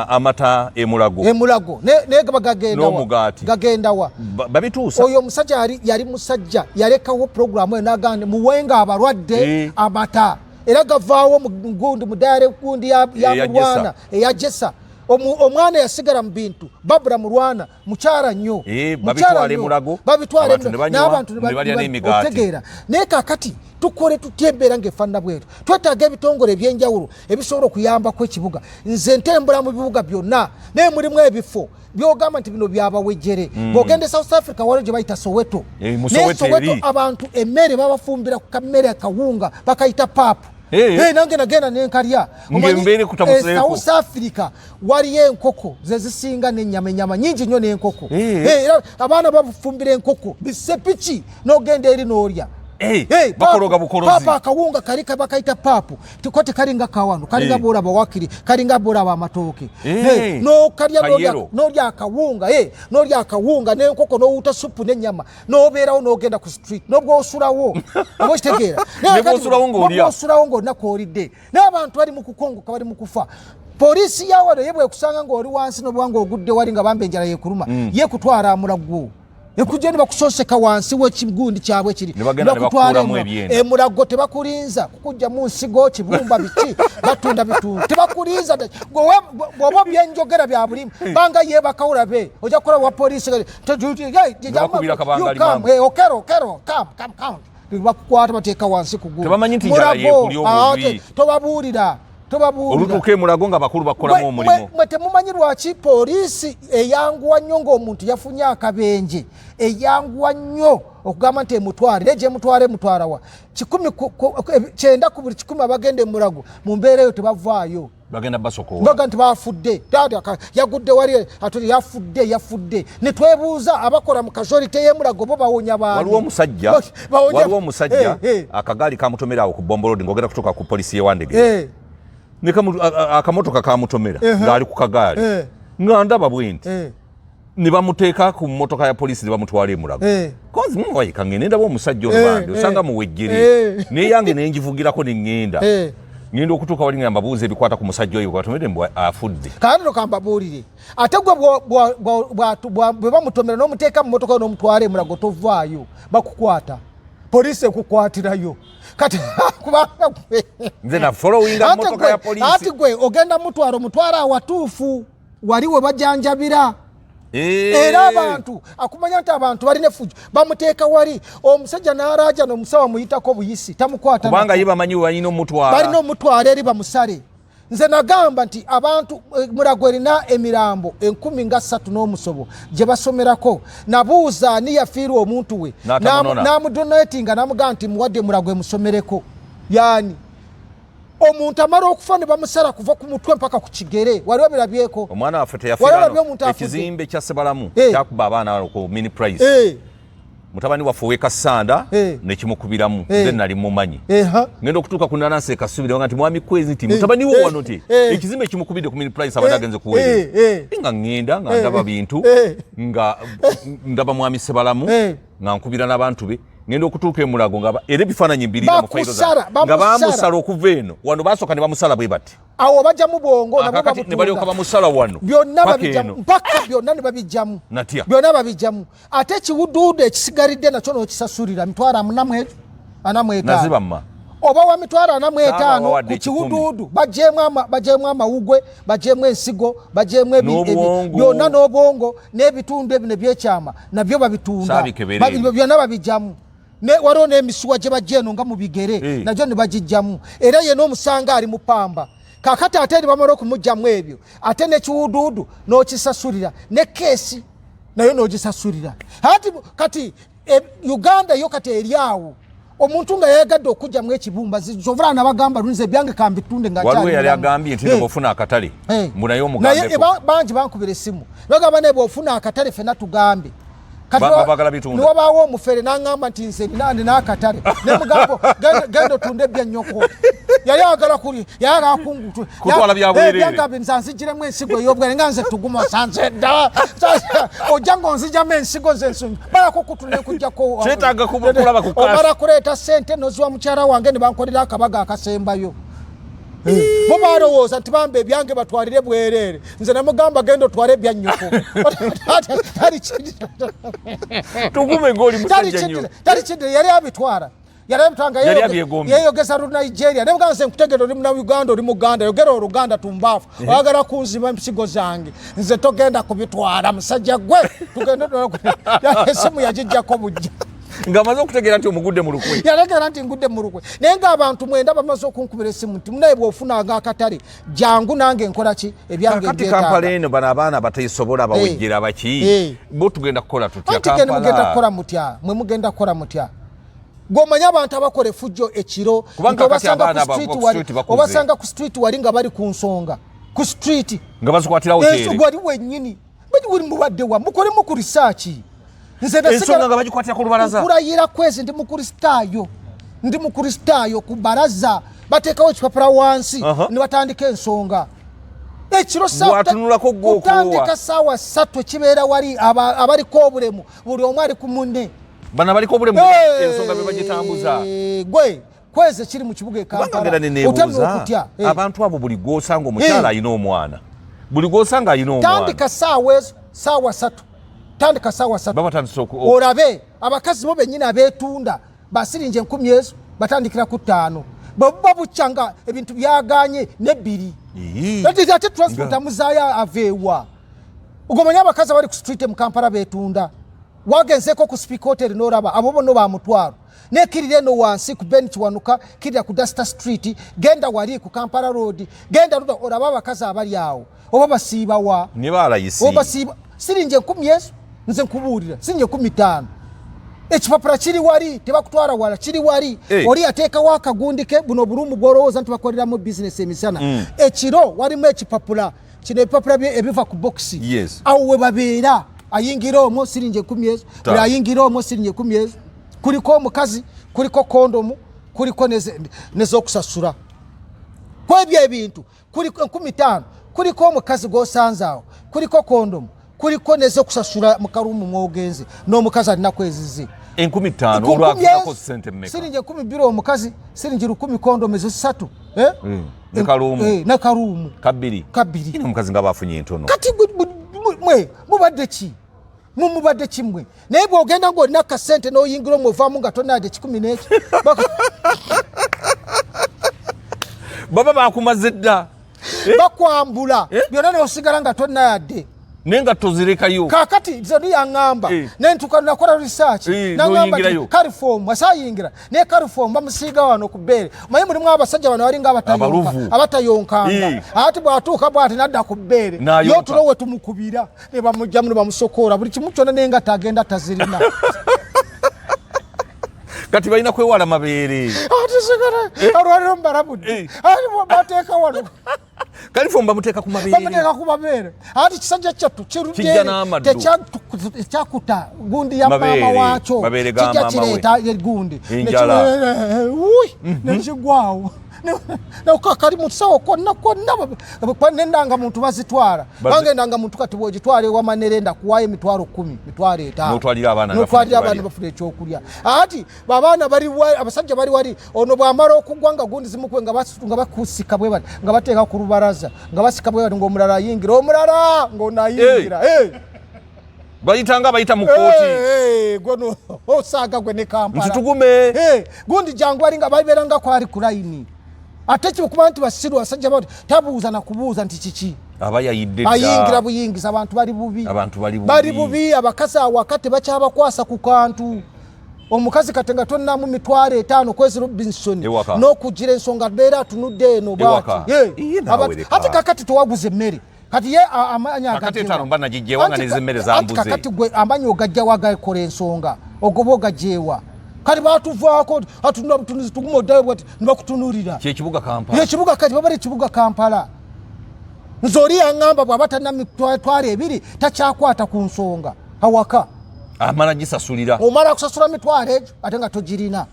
amata emulago. Emulago. Ne gaba gagenda wa? N'omugaati. Gagenda wa? Babituusa. Oyo omusajja yali musajja yalekawo programu eyo n'agamba muwenga abalwadde amata, era gavaawo mu gundi, mu dayare gundi ya Eya Mulwana, Jesa. eya Jesa. Omwana yasigala mu bintu, Babura Mulwana mukyala nnyo. Mukyala Babitwala nnyo. emulago, Babitwala abantu ne emulago, banywa, n'abantu ne ne balya n'emigaati. Otegeera. Naye kaakati tukole tutya embeera ng'efaanana bwetyo? Twetaaga ebitongole ebyenjawulo ebisobola okuyambako ekibuga. Nze ntembula mu bibuga byonna, naye mulimu ebifo byogamba nti bino byabawejjere. Bw'ogenda e South Africa waliwo gye bayita Soweto. Mu Naye Soweto Soweto eri. abantu emmere babafumbira ku kammere akawunga bakayita paapu. Nange nagenda nenkalya. Ng'embeera Omanyi, ekutabuseeko. South Africa waliyo enkoko ze zisinga n'ennyama, ennyama nyingi nnyo n'enkoko. Era abaana bafumbira enkoko bisepiki n'ogenda eri n'olya. Bakologa bukolozi. Papa akawunga kali bakayita paapu, tiko tekalinga kawano, kalinga bw'olaba wakiri, kalinga bw'olaba amatooke. N'okalya Kayero. n'olya akawunga, n'olya akawunga n'enkoko n'owuta supu n'ennyama, n'obeerawo n'ogenda ku street, n'obwosulawo. Oba okitegeera? Naye Ne kati bw'osulawo ng'olya. Bw'osulawo ng'olunaku olidde. Naye abantu bali mu kukongoka, bali mu kufa. Poliisi ya wano ye bwekusanga ng'oli wansi n'obuba ng'ogudde wali nga bamba enjala yeekuluma, ye kutwala amulagwo. Ekujja ne bakusoseka wansi w'ekigundi kyabwe kiri. Ne bagenda ne Bakutwala bakuulamu ebyenda. Emulago tebakulinza kukujjamu nsigo, kibumba biki, batunda bitundu. Tebakulinza. Gwe bw'oba byenjogera bya bulimu, banga yeebaka olabe. Ojja kukola wa poliisi nga, Ne bakubira kabangali you come, mangu. Okero, Okero, come, come, come. Bakukwata bateeka wansi ku gulu. Tebamanyi nti njala Mulago, yeekulya obubi. tobabuulira. Tobabuulira. Olutuuka emulago nga bakulu bakolamu omulimu. Mwe temumanyi lwaki poliisi eyanguwa nnyo ng'omuntu yafunye akabenje, eyanguwa nnyo okugamba nti emutwale, naye gyemutwala emutwala wa? Kikumi ku, ku, ku, 90 ku buli 100 abagenda emulago mu mbeera eyo tebavaayo. Bagenda basokoola. Baga nti bafudde. Taata yagudde wali, ate yafudde, yafudde. Ne twebuuza abakola mu casualty y'emulago bo bawonya baani? Waliwo omusajja, Bawonya waliwo omusajja akagaali kamutomera awo ku Bombo Road ng'ogenda kutuuka ku poliisi y'e Wandegeya. Ne akamotoka kamutomera ng'ali ku kagaali. Nga ndaba bwe nti. Ne bamuteeka ku mmotoka ya poliisi ne bamutwala e Mulago. Konzi wayi kangende ndaba omusajja ono bambi, osanga muwejjere. Neyange ne njivugirako ne ŋŋenda. Ŋŋenda okutuuka wali nga mbabuuza ebikwata ku musajja oyo, bwatomedde mbu afudde. Kaakano nno kambabuulire. Ate gwe bwe bamutomera n'omuteeka mu mmotoka yo n'omutwala e Mulago tovaayo, bakukwata. Poliisi ekukwatirayo. Kati kubanga gwe Nze na followinga Ate mmotoka ya poliisi. Ate gwe ogenda mutwala, omutwala awatuufu wali we bajanjabira. Era abantu akumanya nti abantu balina effujjo, bamuteeka wali omusajja n'alaaja n'omusawo amuyitako buyisi, tamukwata Kubanga nako. ye bamanyi we balina omutwala. Balina omutwala eri bamusale. Nze nagamba nti abantu, Mulago erina emirambo enkumi nga ssatu n'omusobo gye basomerako. Nabuuza ani yafiirwa omuntu we. N'atamunona. N'amudonatinga, n'amugamba nti muwadde Mulago emusomereko. Yaani omuntu amala okufa ne bamusala kuva ku mutwe mpaka ku kigere. Wali obirabyeko? Omwana waffe teyafiira Wali olabye no. omuntu afudde? Ekizimbe kya Sebalamu kyakuba abaana ku mini price. Mutabani waffe ow'e Kassanda ne kimukubiramu. Nze nali mumanyi. Ngenda okutuuka ku Nanansi e Kasubi, ne nti mwami Kwezi nti mutabani wo wano nti ekizimbe kimukubidde ku mini price abadde agenze kuweereza. Nga ŋŋenda nga ndaba bintu, nga ndaba mwami Sebalamu, nga nkubira n'abantu be. Ngenda okutuuka e Mulago nga era ebifaananyi mbirina mu fayiro zange. Bakusala, Nga bamusala. bamusala okuva eno. Wano basooka ne bamusala bwe bati. Awo bajjamu bwongo, nabwo Akakati ne babutunda. balyoka bamusala wano. Byonna Paka babijjamu. eno. Mpaka byonna ne babijjamu. Natya. Byonna babijjamu. Ate ekiwuduudu ekisigalidde nakyo n'okisasulira mitwalo ana mu ana mu etaano. Naziba mma. Oba wa mitwalo ana mu Saaba etaano wawadde ku kiwuduudu, bagyemu amawugwe, bagyemu ensigo, bagyemu N'obwongo. byonna n'obwongo n'ebitundu ebino ebyekyama nabyo babitunda. Saabikebere. Byonna babijjamu. Waliwo n'emisuwa gye bajja eno nga mu bigere eh. Nagyo ne bagijjamu era ye n'omusanga ali mu pamba. Kakati ate ne bamala okumugjamu ebyo, ate n'ekiwuduudu n'okisasulira, ne keesi nayo n'ogisasulira. Ati kati e, Uganda yo kati eri awo omuntu nga yayagadde okugyamu ekibumba kyovula nabagamba lunze ebyange kambitunde nga waliwo yali agambye nti eh. Bwofuna akatale eh. Mbu naye omugambeko naye bangi bankubira essimu bagamba naye bwofuna akatale fena tugambe. Niwabaawo omufere nangamba nti nze nina akatale nemugamba genda otunde ebyannyoko. Yali agala kuli yayagala kungutwebyangambe nze anzigiremu ensigo eyobwere nga nze tuguma osanze dda ojja nga onzijamu ensigo nze nsonyi balako kutula ekujjako omala kuleeta sente noziwa mukyala wange ne bankolera akabaga akasembayo. Eh. Bo balowooza nti bamba ebyange batwalire bwereere. Nze namugamba genda otwale ebyannyoko. Tali kidire yali abitwala yali abitwala nga yeyogeza lu Nigeria. Nemugamba nze nkutegere oli muna Uganda, oli muganda, yogera oluganda tumbaafu. Eh. Oyagala kunziba emisigo zange, nze togenda kubitwala musajja gwe tugende. Esimu yagijjako bujja. Ng'amaze okutegeera nti omugudde mu lukwe. Yalegeera nti ngudde mu lukwe, naye ng'abantu mwenda bamaze okunkubira esimu nti munaye bw'ofunanga akatale jangu nange nkola ki ebyange. Kati Kampala eno bano abaana batesobola bawejjera eh. Baki eh. Bo tugenda kukola tutya? Kampala mugenda kukola mutya? Mwe mugenda kukola mutya? Gwomanyi abantu abakola efujjo ekiro obasanga ku street wali nga bali ku nsonga ku street nga bazikwatirawo wali wennyini buli mubadde wa mukolemu ku research. Nze ensonga nga bagikwatira ku lubalaza. Nkulayira kwezi ndi mukristaayo, ndi mukristaayo. Ku balaza bateekawo ekipapula wansi ne batandika ensonga ekiro kutandika saawa 3 ekibeera wali abaliko obulemu buli omu ali ku munne. Bano abaliko obulemu ensonga be bagitambuza. Gwe kwezi ekiri mu kibuga e Kampala okutya eh. Abantu abo buli gwosanga omukyala alina omwana, buli gwosanga alina omwana. Tandika saawa ezo saawa 3, tandika saawa 3 olabe abakazi bo bennyini abeetunda basiringi 1000 ezo batandikira ku 5, bwe buba bukya nga ebintu byaganye nebbiri ate transport amuzaayo aveewa. Ogomanya abakazi abali ku street mu Kampala beetunda, wagenzeko ku Speke Hotel n'olaba abo bonna bamutwalo nekirira eno wansi ku Ben Kiwanuka, kirira ku Duster Street, genda wali ku Kampala Road, genda luda olaba abakazi abali awo oba basiiba wa. Oba basiiba siringi 1000 ezo. Nze nkubuulira siringi 50,000 ekipapula kiri wali, tebakutwala wala, kiri wali. Hey. Eh. Oli yateekawo akagundi ke buno obulumu bwolowooza nti bakoleramu bizinesi emisana. Ekiro walimu ekipapula kino, ebipapula ebiva ku bokisi. Awo we babeera, ayingira omwo siringi 1000 ezo, buli ayingira omwo siringi 1000 ezo. Kuliko omukazi, kuliko kondomu, kuliko nezokusasula kwebyo ebintu, kuliko 50,000, kuliko omukazi gwosanze awo, kuliko kondomu, kuliko nezokusasula mu kalumu mwogenze n'omukazi alinaku ezize. 5000? Siringi 2000 omukazi, siringi 1000 kondomu ezo 3, eh? Mm. Nekaruumu kabiri. Kabiri. Omukazi nga bafunye entono. Kati mwe mubadde ki? Mumubadde kimwe, naye bwogenda ngaolina kasente n'oyingira omwo ovaamu nga tonadde kikumi n'eki. Baba bakumaze dda. Eh? Bakwambula eh? Byonna nosigala nga tonayadde. Naye nga tozirekayo. Kakati zoni yaŋŋamba eh. Nentuka nakola research naŋŋamba nti chloroform asayingira naye chloroform bamusiiga wano ku bbeere. Omanyi mulimu abasajja bano balinga abatayonkanga, ate bwatuuka bwati nadda ku bbeere yotulo we tumukubira ne bamugjamu ne bamusokoola buli kimu kyonna naye nga tagenda tazirina. Kati balina kwewala mabeere. Atisigala olwaliro mubalabudde bateeka wano. Chloroform bamuteeka ku mabeere. Bamuteeka ku mabeere ati kisajja kyattu kirudde tekyakuta gundi ya maama waakyo kijja kireeta gundi nekigwawo kali mukisawo konna konna nendanga muntu bazitwala bange endanga muntu. Kati bwogitwala ewa Manerenda kuwayo 100,000, 50,000 notwalira abaana bafuna ekyokulya. Ati abaana bali, abasajja bali wali ono bwamala okugwa nga gundi zimukwe nga bakusika bwe bati nga bateeka ku lubalaza nga basika bwe bati ngaomulala ayingira omulala ng'ono ayingira. Bayitanga bayita mu kooti. Gwono osaaga gwe ne Kampala. Ntitugume. Gundi jangu ali nga babeera nga kwali ku layini ate kikuba nti basiru abasajja bati tabuuza nakubuuza nti kiki. Aba yayidde. Ayingira buyingiza. Abantu bali bubi. Abantu bali bubi, abakazi awaka tebakyabakwasa ku kantu. Omukazi kati nga tonnamu 50,000 kwezi Robinson n'okugira ensonga beera atunudde eno bwati. Ate kakati tewaguza emmere, kati ye amanyi agakati gwe amanyi ogajjawo agakola ensonga ogoba ogajjeewa. Kati batuvaako atunula butunuzi tuguma oddayo bwati nibakutunulira. Ekibuga kati babala ekibuga Kampala. Nze oli yaŋŋamba bw'aba talina 20,000 takyakwata ku nsonga awaka, amala gisasulira, omala kusasula mitwalo egyo ate nga togirina.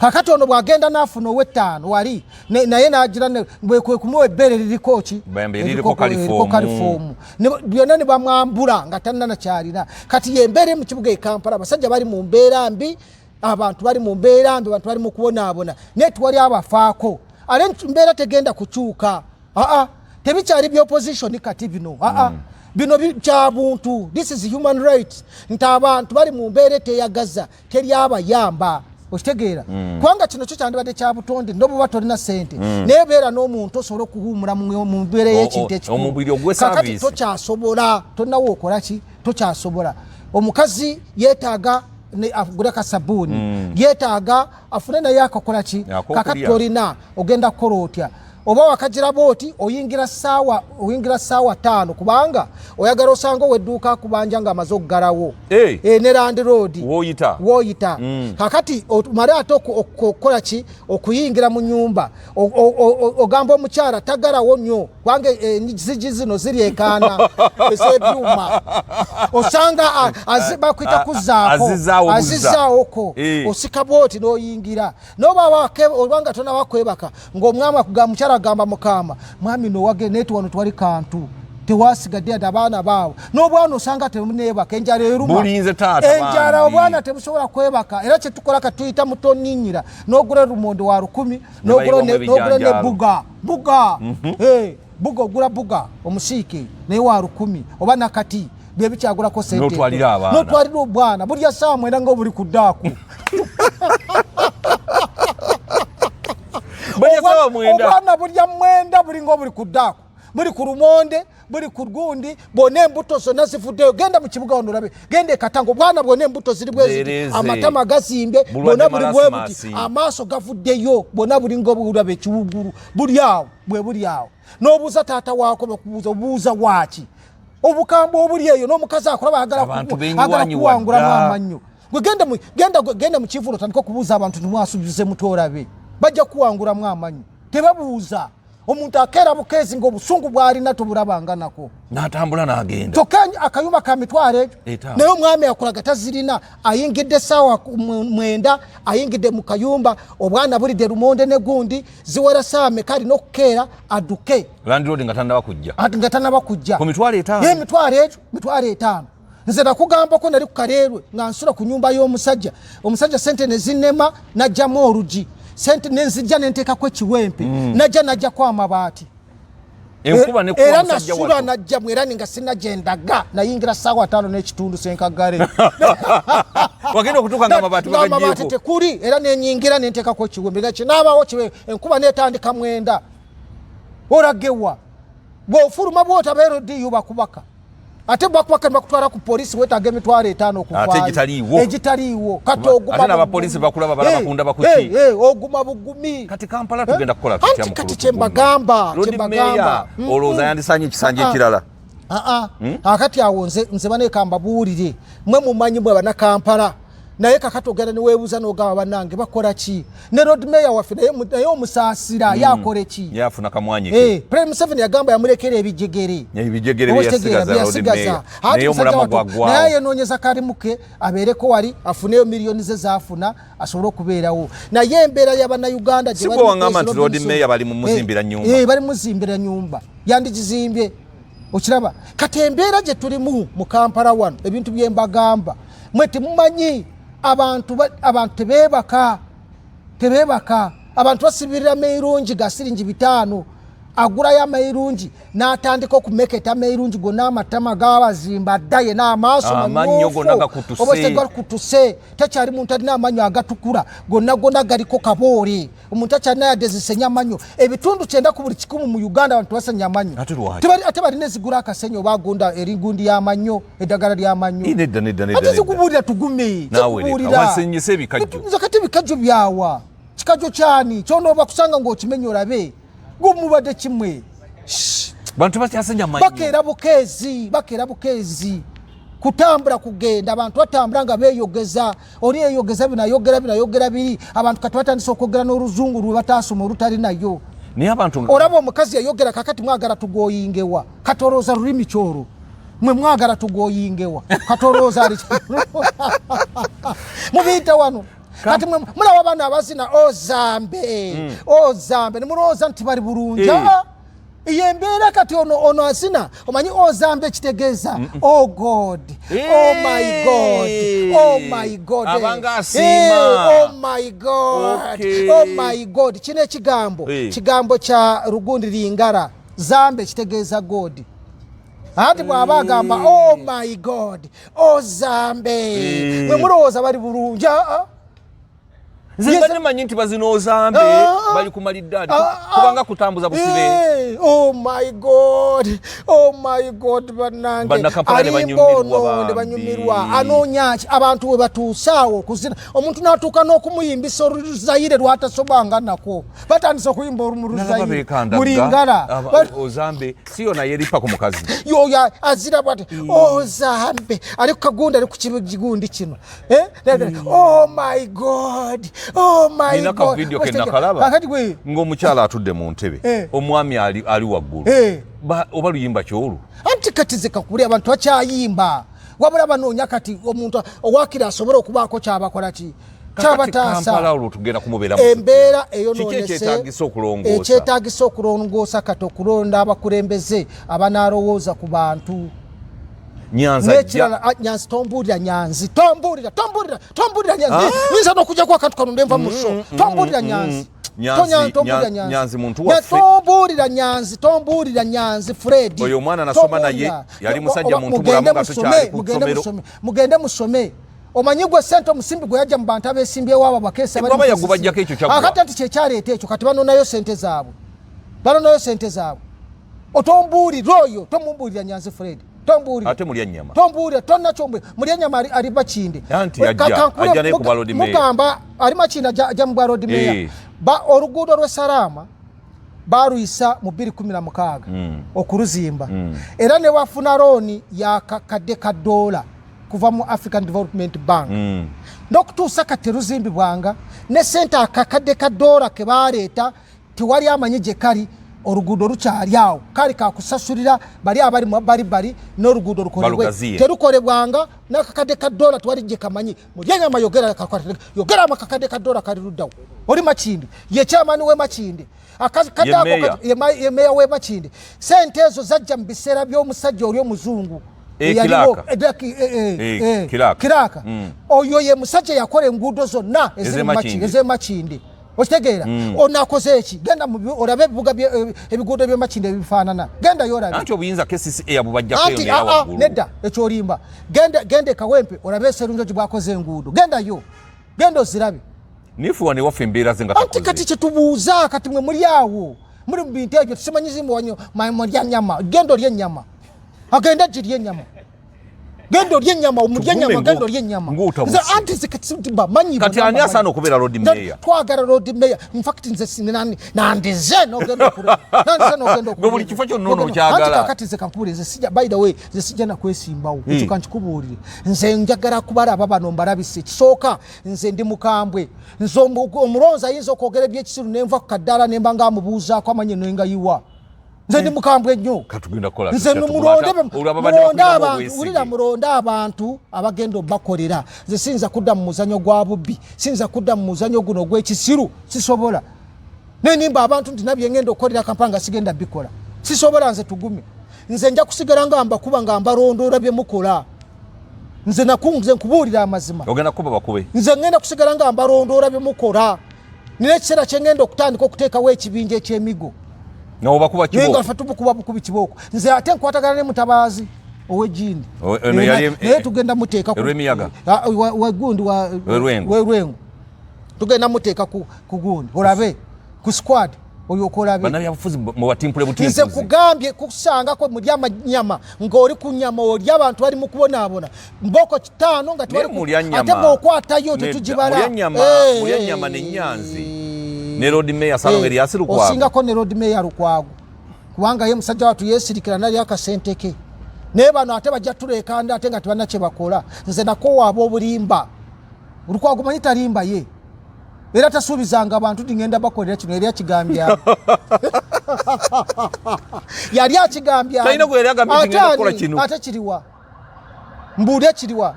Kakati ono bw'agenda n'afuna ow'ettaano wali naye n'agira kwe kumuwa ebbeere liriko ki, liriko kalifoomu, byonna ne bamwambula nga talina nakyalina. Kati ye mbeera mu kibuga e Kampala, abasajja bali mu mbeera mbi, abantu bali mu mbeera mbi, abantu bali mu kubonaabona, naye tuwali abafaako. Ate mbeera tegenda kukyuka. Aa, tebikyali bya opposition kati bino. Aa, bino kya buntu, this is human rights, nti abantu bali mu mbeera eteyagaza, teri abayamba, okitegeera? Kubanga kino kyo kyandibadde kya butonde, nobuba tolina sente, naye beera n'omuntu osobola okuwummula mu mbeera y'ekintu ekikulu. Kakati tokyasobola, tonawo okola ki, tokyasobola. Omukazi yeetaaga agule kasabuuni, yeetaaga afune naye akakola ki, kakati tolina, ogenda kukola otya? Oba wakagiraba oti oyingira saawa, oyingira saawa 5, kubanga oyagala osanga owedduuka akubanja nga amaze okuggalawo. E, ne landlord woyita woyita. Kakati omale ate okukola ki, okuyingira mu nyumba, ogamba omukyala tagalawo nnyo, kubanga enzigi zino ziryekaana ez'ebyuma, osanga bakwita kuzaako, azizaawoko, osika bwoti n'oyingira, noba obanga tonaba kwebaka ng'omwami akugamba, mukyala agamba mukama mwami nowage naye wano twali kantu tewasigadde yadde abaana baawe n'obwana osanga temuneebaka, enjala eruma, enjala, obwana tebusobola kwebaka. Era kyetukola kati tuyita mutoninyira, n'ogula lumonde wa 1000, n'ogula ne buga buga, buga, ogula buga omusiike naye wa 1000 oba nakati byebikyagulako sente, n'otwalira obwana bulya saawa 9 nga obuli ku ddaaku. Obwana bulya 9, bulinga obuli ku ddaaku, buli ku lumonde, buli ku gundi, bwona embuto zonna zivuddeyo. Genda mu kibuga wano olabe, genda ekatanga, obwana bwona embuto ziri bweziti, amatama gazimbye, bwona buli bwe buti, amaaso gavuddeyo, bwona bulinga obulaba ekiwugulu buli awo, bwe buli awo. N'obuuza taata waako, bakubuuza obuuza waaki obukambwe obuli eyo, n'omukazi akulaba ayagala kuwangulamu amannyo. Gwe genda mu kivulo, tandika okubuuza abantu ntimwasubize mutolabe, bajja kuwangulamu amannyo. Tebabuuza. Omuntu akeera bukeezi ngaobusungu bwalina tobulabanga nako, natambula nagenda. Kyokka akayumba ka mitwalo egyo, naye omwami akulaga tazirina. Ayingidde saawa 9, ayingidde mu kayumba, obwana bulidde lumonde ne gundi, ziwera saawa meka alina okukeera adduke. Landlord nga tanaba kujja. Nga tanaba kujja. Ku 50,000. Emitwalo egyo, 50,000. Nze nakugambako nali ku Kaleerwe nga nsula ku nyumba y'omusajja. Omusajja sente nezinema, najjamu olugi, sente nenzijja nenteekako ekiwempe, najja najjako amabaati. Era nasula najjamu, era ninga sina gyendaga, nayingira saawa 5:30 senkagale. Wagenda okutuuka nga amabaati tekuli, era nenyingira nenteekako ekiwempe nga kinaabawo kiwe, enkuba netandika 9, olagewa bw'ofuluma bwotaba LDU bakubaka, ate bakubaka nebakutwala ku polisi, wetaaga 50,000 okuvaayo egitaliiwo. Kati oguma bakulaba balabakunda bakuki. Oguma bugumi. Kati Kampala tugenda kukola tutya? Anti kati kyembagamba, kyembagamba, olowooza yandisanye ekisanja ekirala? Akati awo nze baneka mbabuulire, mwe mumanyi mwe Banakampala, naye kakati ogenda neweebuuza n'ogamba bannange bakola ki? Ne Lord Mayor waffe naye omusaasira, ye akole ki? Yafuna kamwanyi. Eh, President Museveni yagamba yamulekera ebijegere. Ebijegere byeyasigaza. Naye yenoonyeza kalimuke abeereko wali afuneyo miliyoni ze zaafuna asobole okubeerawo, naye embeera y'Abannayuganda. Sigwe wangamba nti Lord Mayor bali mumuzimbira nyumba? Eh, bali muzimbira nyumba, yandigizimbye. Okiraba kati embeera gye tulimu mu Kampala wano, ebintu byembagamba mwe temumanyi. Abantu tebeebaka, tebeebaka. Abantu basibirira meirungi ga siringi 5. Agulayo amayirungi n'atandika okumeketa amayirungi gonna, amatama gabazimba dda, yena amaaso Amannyo gonna gakutuse. Gakutuse, takyali muntu alina amannyo agatukula, gonna gonna galiko kaboole. Omuntu akyalina yadde zisenya amannyo. Ebitundu 90 ku buli 100 mu Uganda abantu basenya amannyo. Ate lwaki? Ate balina ezigula akasenyo oba agunda eri gundi y'amannyo, eddagala ly'amannyo. Ii, nedda, nedda, nedda, Ate nedda. zikubuulira, tugume. Naawe leka, Zikubuulira. wansenyesa ebikajjo. Nze kati ebikajjo byawa? Kikajjo kyani kyonooba kusanga ng'okimenya olabe gumubadde kimwe? Bantu bakyasenya amannyo. Bakeera bukeezi, bakeera bukeezi kutambula kugenda. Abantu batambula nga beeyogeza, oli yeyogeza bino, ayogera bino, ayogera biri. Abantu kati batandise okwogera n'oluzungu lwe bataasoma, olutali nayo. Naye abantu Olaba omukazi yayogera, kakati mwagala tugoyingewa? Kati olowooza lulimi kyolwo mwe mwagala tugoyingewa? Kati olowooza ali mubiyita wano? Kati mwe mulaba bano abazina ozambe ozambe, nemulowooza nti bali bulungi. Ah, iyo embeera kati ono azina, omanyi ozambe ekitegeeza? Oh God, oh my God, oh my God. Abanga asiima. Eh, oh my God. Oh my God, kino ekigambo kigambo kya lugundi lingala, zambe kitegeeza God. Anti bw'aba agamba oh my God, ozambe, mwe mulowooza bali bulungi. Ah, ah. Nze mbadde manyi nti bazina ozambe Ah. bali ku malidaadi, Ah, ah. kubanga kutambuza busibe. Eh, oh my God, oh my God, bannange. Bannakampala ne Alimba banyumirwa ono ne bambi. banyumirwa. Anoonya ki? Abantu we batuuse awo okuzina, omuntu n'atuuka n'okumuyimbisa oluzayire lwatasobanga nako, batandise okuyimba Nalaba olumuluzayire beekandagga. mulingala. Ozambe si yo naye eripa ku mukazi. Yoyo azira bwati ozambe, ali ku kagundi, ali ku kigundi kino. Eh? Oh my God, oh my Nina ka God. video ke nakalaba Kakati gwe ng'omukyala atudde mu ntebe, omwami ali waggulu. Oba luyimba kyolwo? Anti kati ze kakuli abantu bakyayimba, wabula banoonya kati omuntu owakira asobole okubaako kyabakola ki. Kakati Kyabataasa. Kampala olwo tugenda kumubeera Embeera kiki eyonoonese. Ekyetagisa okulongoosa? Ekyetagisa okulongoosa kati okulonda abakulembeze abanalowooza ku bantu. Nyanza ajja. N'ekirala, ah, Nyanzi tombuulira, Nyanzi tombuulira, tombuulira, tombuulira Nyanzi. Nyinza n'okujjako akantu kano ndenva mu show. Tombuulira Nyanzi. Tombuulira Nyanzi. Nyanzi muntu waffe. Tombuulira Nyanzi, tombuulira Nyanzi Fred. Oyo omwana nasoma naye, Tombuulira. yali musajja muntu Mugende mulamu nga musome, tukyali ku mugende ssomero. musome, mugende musome. Omanyi gwe sente omusimbi gwe yajja mu bantu abesimbyewo abo abakeesa Eh, bali mu bw'aba KCC. yagubajjako ekyo kyaggwa. Akati anti kyekyaleeta ekyo, kati banonayo sente zaabwe, banonayo sente zaabwe. Otombuulira oyo, tomumbuulira Nyanzi Fred, tombuulira. Ate mulya nnyama. Tombuulira, tonnakyombuulira. Mulya nyama ali Makinde. Anti ajja naye ku bwa Lord Mayor. Mugamba ali Makinde, ajja mu bwa Lord Mayor. Oluguudo lw'e Salaama baluyisa mu 2016 okuluzimba, era ne bafuna looni ya kakadde ka ddoola kuva mu African Development Bank. N'okutuusa kati teruzimbibwanga, ne sente akakadde ka ddoola ke baleeta tewali amanyi gye kali. Oluguudo lukyali awo, kali kakusasulira bali abali mu bali bali n'oluguudo lukolebwe. Balugaziye. Terukolebwanga, n'akakadde ka ddoola tewali gye kamanyi. Mulya nyama, yogera yogera, amakakadde ka ddoola kali luddawo? Oli Makindi, ye chairman we Makindi. Ye meya. Ye meya we Makindi. Sente ezo zajja mu biseera by'omusajja oli omuzungu. Eyaliwo, Kiraka. Kiraka. Kiraka. Oyo ye musajja yakola enguudo zonna eziri Ez'e mu Makindye. Makindye, ez'e Makindye. Okitegeera? Ono akoze eki? Genda olabe ebiguudo by'e Makindye ebifaanana, genda yo olabe. Anti obuyinza KCCA yabubajjako Anti, eyo neera ah, ah, waggulu. Nedda, ekyolimba. Genda e Kawempe olabe Serunjogi bwakoze enguudo, gendayo, genda ozirabe. Nifuwa ne waffe embeera ze nga Anti takoze. Kati kyetubuuza, kati mwe muli awo muli mu bintu ebyo tusimanyizimuwanyo mulya nyama, genda olye ennyama, agenda girye ennyama, genda olye ennyama, omulye Tugume ennyama, genda olye ennyama. ng'otabuse. Nze anti nze kati bamanyi Kati bonna ani mbamanyi. asaana okubeera Lord Nze Mayor? Twagala Lord Mayor. In fact nze nandize n'ogenda okulaba. Nandize n'ogenda Gwe buli okulaba. kifo kyonna ono Ogenda- okyagala. Anti kakati nze kankubuulire, nze sijja, by the way, nze sijja nakwesimbawo. Ekyo kankikubuulire. Nze njagala kubalaba bano mbalabise. Ekisooka nze ndi mukambwe. Nze omulonzi ayinza okwogera ebyekisiru nenva ku kaddaala nemba nga amubuuzaako amanye nengayiwa. Nze ndi mukambwe nnyo. Katugenda kukola Nze tutya? mulonde Olwo ababadde mulonde bakuliramu abantu, obwesige. wulira, mulonde abantu abagenda obakolera. Nze siyinza kudda mu muzanyo gwa bubbi, siyinza kudda mu muzanyo guno ogw'ekisiru, sisobola. Nenimba abantu nti nabye ngenda okukolera Kampala nga sigenda bikola, sisobola. Nze tugume, nze nja kusigala nga mbakuba nga mbalondoola bye mukola. Nze nze nkubuulira amazima. Ogenda kukuba bakube. Nze ngenda kusigala nga mbalondoola bye mukola. Nina ekiseera kye ngenda okutandika okuteekawo ekibinja eky'emigo. Naye ffe tumukuba bukubi kibooko. Nze ate nkwatagana ne Mutabaazi ow'egindi, naye tugenda muteeka wegundi werwengo, tugenda muteeka ku gundi olabe ku squad olyoka olabe. Nze kugambye kusangako mulya amanyama ng'oli ku nyama oli abantu bali mu kubonaabona mboko kitaano nga ate bw'okwatayo tetugibala. Osingako ne Lord Mayor Lukwago, kubanga ye musajja watu yeesirikira nali akasente ke. Naye bano ate bajja tuleekanda ate nga tebalina kye bakola. Nze nakoowa obulimba. Lukwago manyi talimba ye, era tasuubizanga abantu nti ngenda bakolera kino. Yali akigambye, yali akigambye. Ate kiriwa? Mbuulye kiriwa?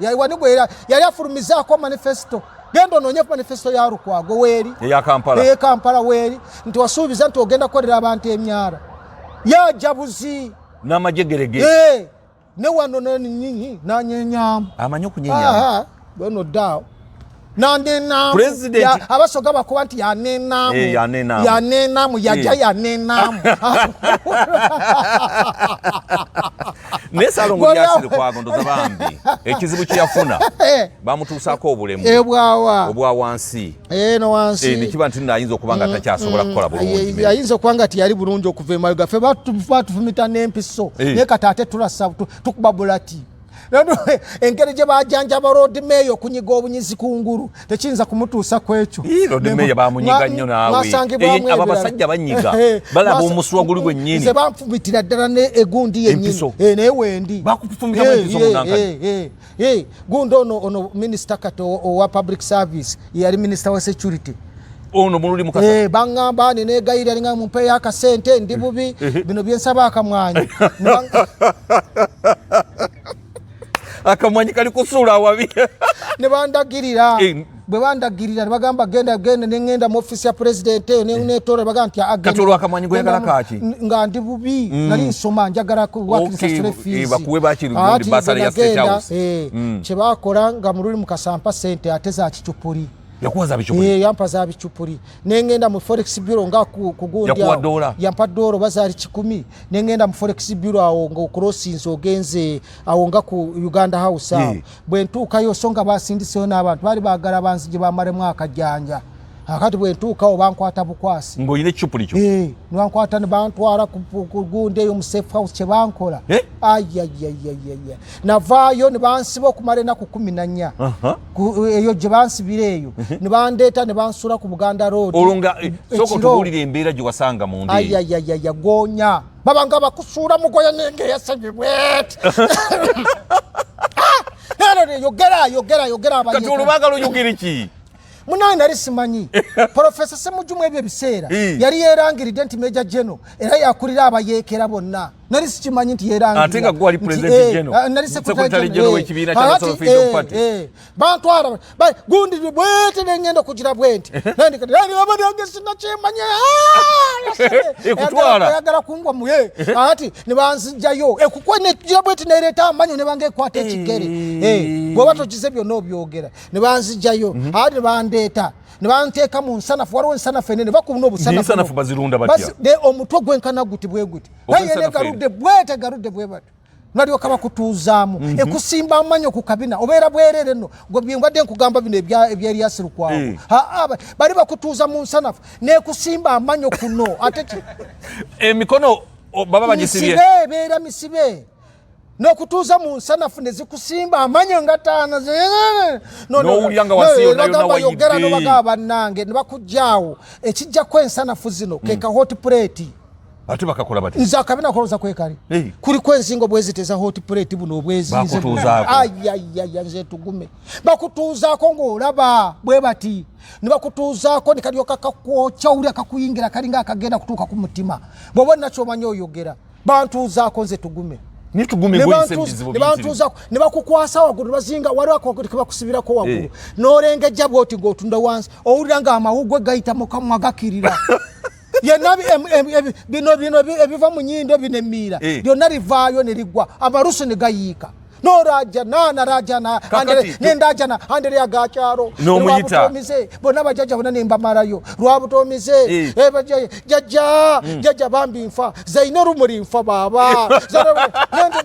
Yali afulumizaako manifesto. Genda onoonye manifesto ya Lukwago weeri, eye Kampala weeri, nti wasuubiza nti ogenda kukolera abantu emyala. Yaja buzi n'amajegerege. Ne wano nanyenyamu. Amanyi okunyenyamu. Bweno ddaawo nanenamu. Abasoga bakuba nti yanenamu, yanenamu, yajja yanenamu. Naye Salongo Erias Lukwago, ndoza bambi ekizibu kyeyafuna bamutuusaako obulemu ebwawa obwa wansi. Eno wansi. Nekiba nti nno ayinza okuba nga takyasobola kukola bulungi. Ayinza okuba nga tiyali bulungi okuva emabega. Ffe batufumita n'empiso, naye kati ate tulasa, tukuba bulati. Engeri gye bajanjaba Lord Mayor okunyiga obunyizi kungulu tekiyinza kumutuusa ku ekyo. Lord Mayor bamunyiga nnyo naawe. Abo abasajja banyiga, balaba omusuwa guli gwennyini. Nze banfumitira ddala ne egundi yennyini, naye wendi. Bakufumitamu empiso munankani? Gundi ono minisita kati owa public service yali minisita wa security. Ono Mululi Mukasa? Baŋŋamba nenegayira ninga mumpeeyo akasente, ndi bubi, bino byensaba akamwanyi. Akamwanyi kali kusuula awabi. Ne bandagirira, bwe bandagirira ne bagamba genda, genda, neŋŋenda mu ofisi ya pulezidenti eyo netola, bagamba nti Kati olwo akamwanyi gweyagala kaki? Nga ndi bubi, nali nsoma, njagala wakirisasule fees. Bakuwe bakiri bursary ya State House. Kyebakola nga Mululi Mukasa mpa sente ate za kicupuli. Yakuwa za bicupuli? Yampa za bicupuli, nengenda mu forex bureau nga kugundi. Yakuwa dola? Yampa dola oba zaali 100. Nengenda mu forex bureau awo nga okurosinze ogenze awo nga ku Uganda House awo. Bwe ntuukayo, so nga basindiseyo n'abantu baali baagala banzije bamalemu akajanja. Akati bwe ntuukawo bankwata bukwasi. Ng'olina ekicupuli kyo? Nibankwata ne bantwala ku gundi eyo mu safe house. Kye bankola, ayayayayaya, navaayo ne bansiba okumala ennaku 14 eyo gye bansibira eyo, ne bandeeta ne bansula ku Buganda Road. Olwo nga sooka otubuulira embeera gye wasanga mu nda. Ayayayaya, gonya babanga bakusuula mugoya nenge yasabye bweti, yogera, yogera, yogera. Kati olubanga luyogere ki? Munaye nali simanyi Profesa Semujumu ebyo ebiseera yali yeerangiridde nti Major General era yakulira abayeekera bonna. Nali sikimanyi nti yeerangirira. Ate nga gwe wali President General, nali Secretary General w'ekibiina kya National Freedom Party. Bantwala gundi bwete nengenda okugira bwenti nandikati sinakyemanye. Ekutwala. Ayagala kungwa muye ati nebanzijayo ekukwe negira bweti nereeta amanyo nebanga ekwata ekigere. Bwoba tokize byonna obyogera. Nebanzijayo ati nebandeeta nebanteeka mu nsanafu. Waliwo ensanafu enene bakubuna obusanafu. Ensanafu bazirunda batya? Omutwe gwenkana guti bwe guti, naye ne galudde bwete, galudde bwe batyo, nalyoka bakutuuzaamu. Ekusimba amanyo ku kabina, obeera bwerere nno. Gwe byembadde nkugamba bino ebya Erias Lukwago, bali bakutuuza mu nsanafu nekusimba amanyo kuno ate Emikono baba bagisibye? Misibe, ebeera misibe n'okutuuza mu nsanafu ne zikusimba amanyo nga ttaano. N'owulira nga wansi yonna yonna wayidde. Yogera nobagaba bannange ne bakuggyaawo. Ekijjako ensanafu zino ke ka hot plate. Ate bakakola batya? Nze akabina kolowooza kwekali kuliko enzingo bwezita eza hot plate buno obwezinze. Bakutuuzaako. Ayayaya, nze tugume bakutuuzaako ng'olaba bwe bati ne bakutuuzaako ne kalyoka kakwokya, owulira kakuyingira kalinga akagenda kutuuka ku mutima. Bw'oba olina ky'omanyi oyogera. Bantuuzaako nze tugume. Nitugume Ne gweyise ebizibu ne biyitirivu. bantuuzaako ne bakukwasa waggulu ne bazinga, waliwo akakoti ke bakusibirako waggulu n'olengejja bw'oti ng'otunda wansi, owulira ng'amawugwe gayita mu kamwa gakirira yenna bino ebiva mu nyindo bino emiira byonna livaayo ne ligwa, amalusu ne gayiika. Norajana narajana nendajana andereya gakyalo N'omuyita. Bonna bajjajja bonna nembamalayo lwabutomize. Eh. Eh, jjajja jjajja bambi nfa zaina olumuli nfa baaba.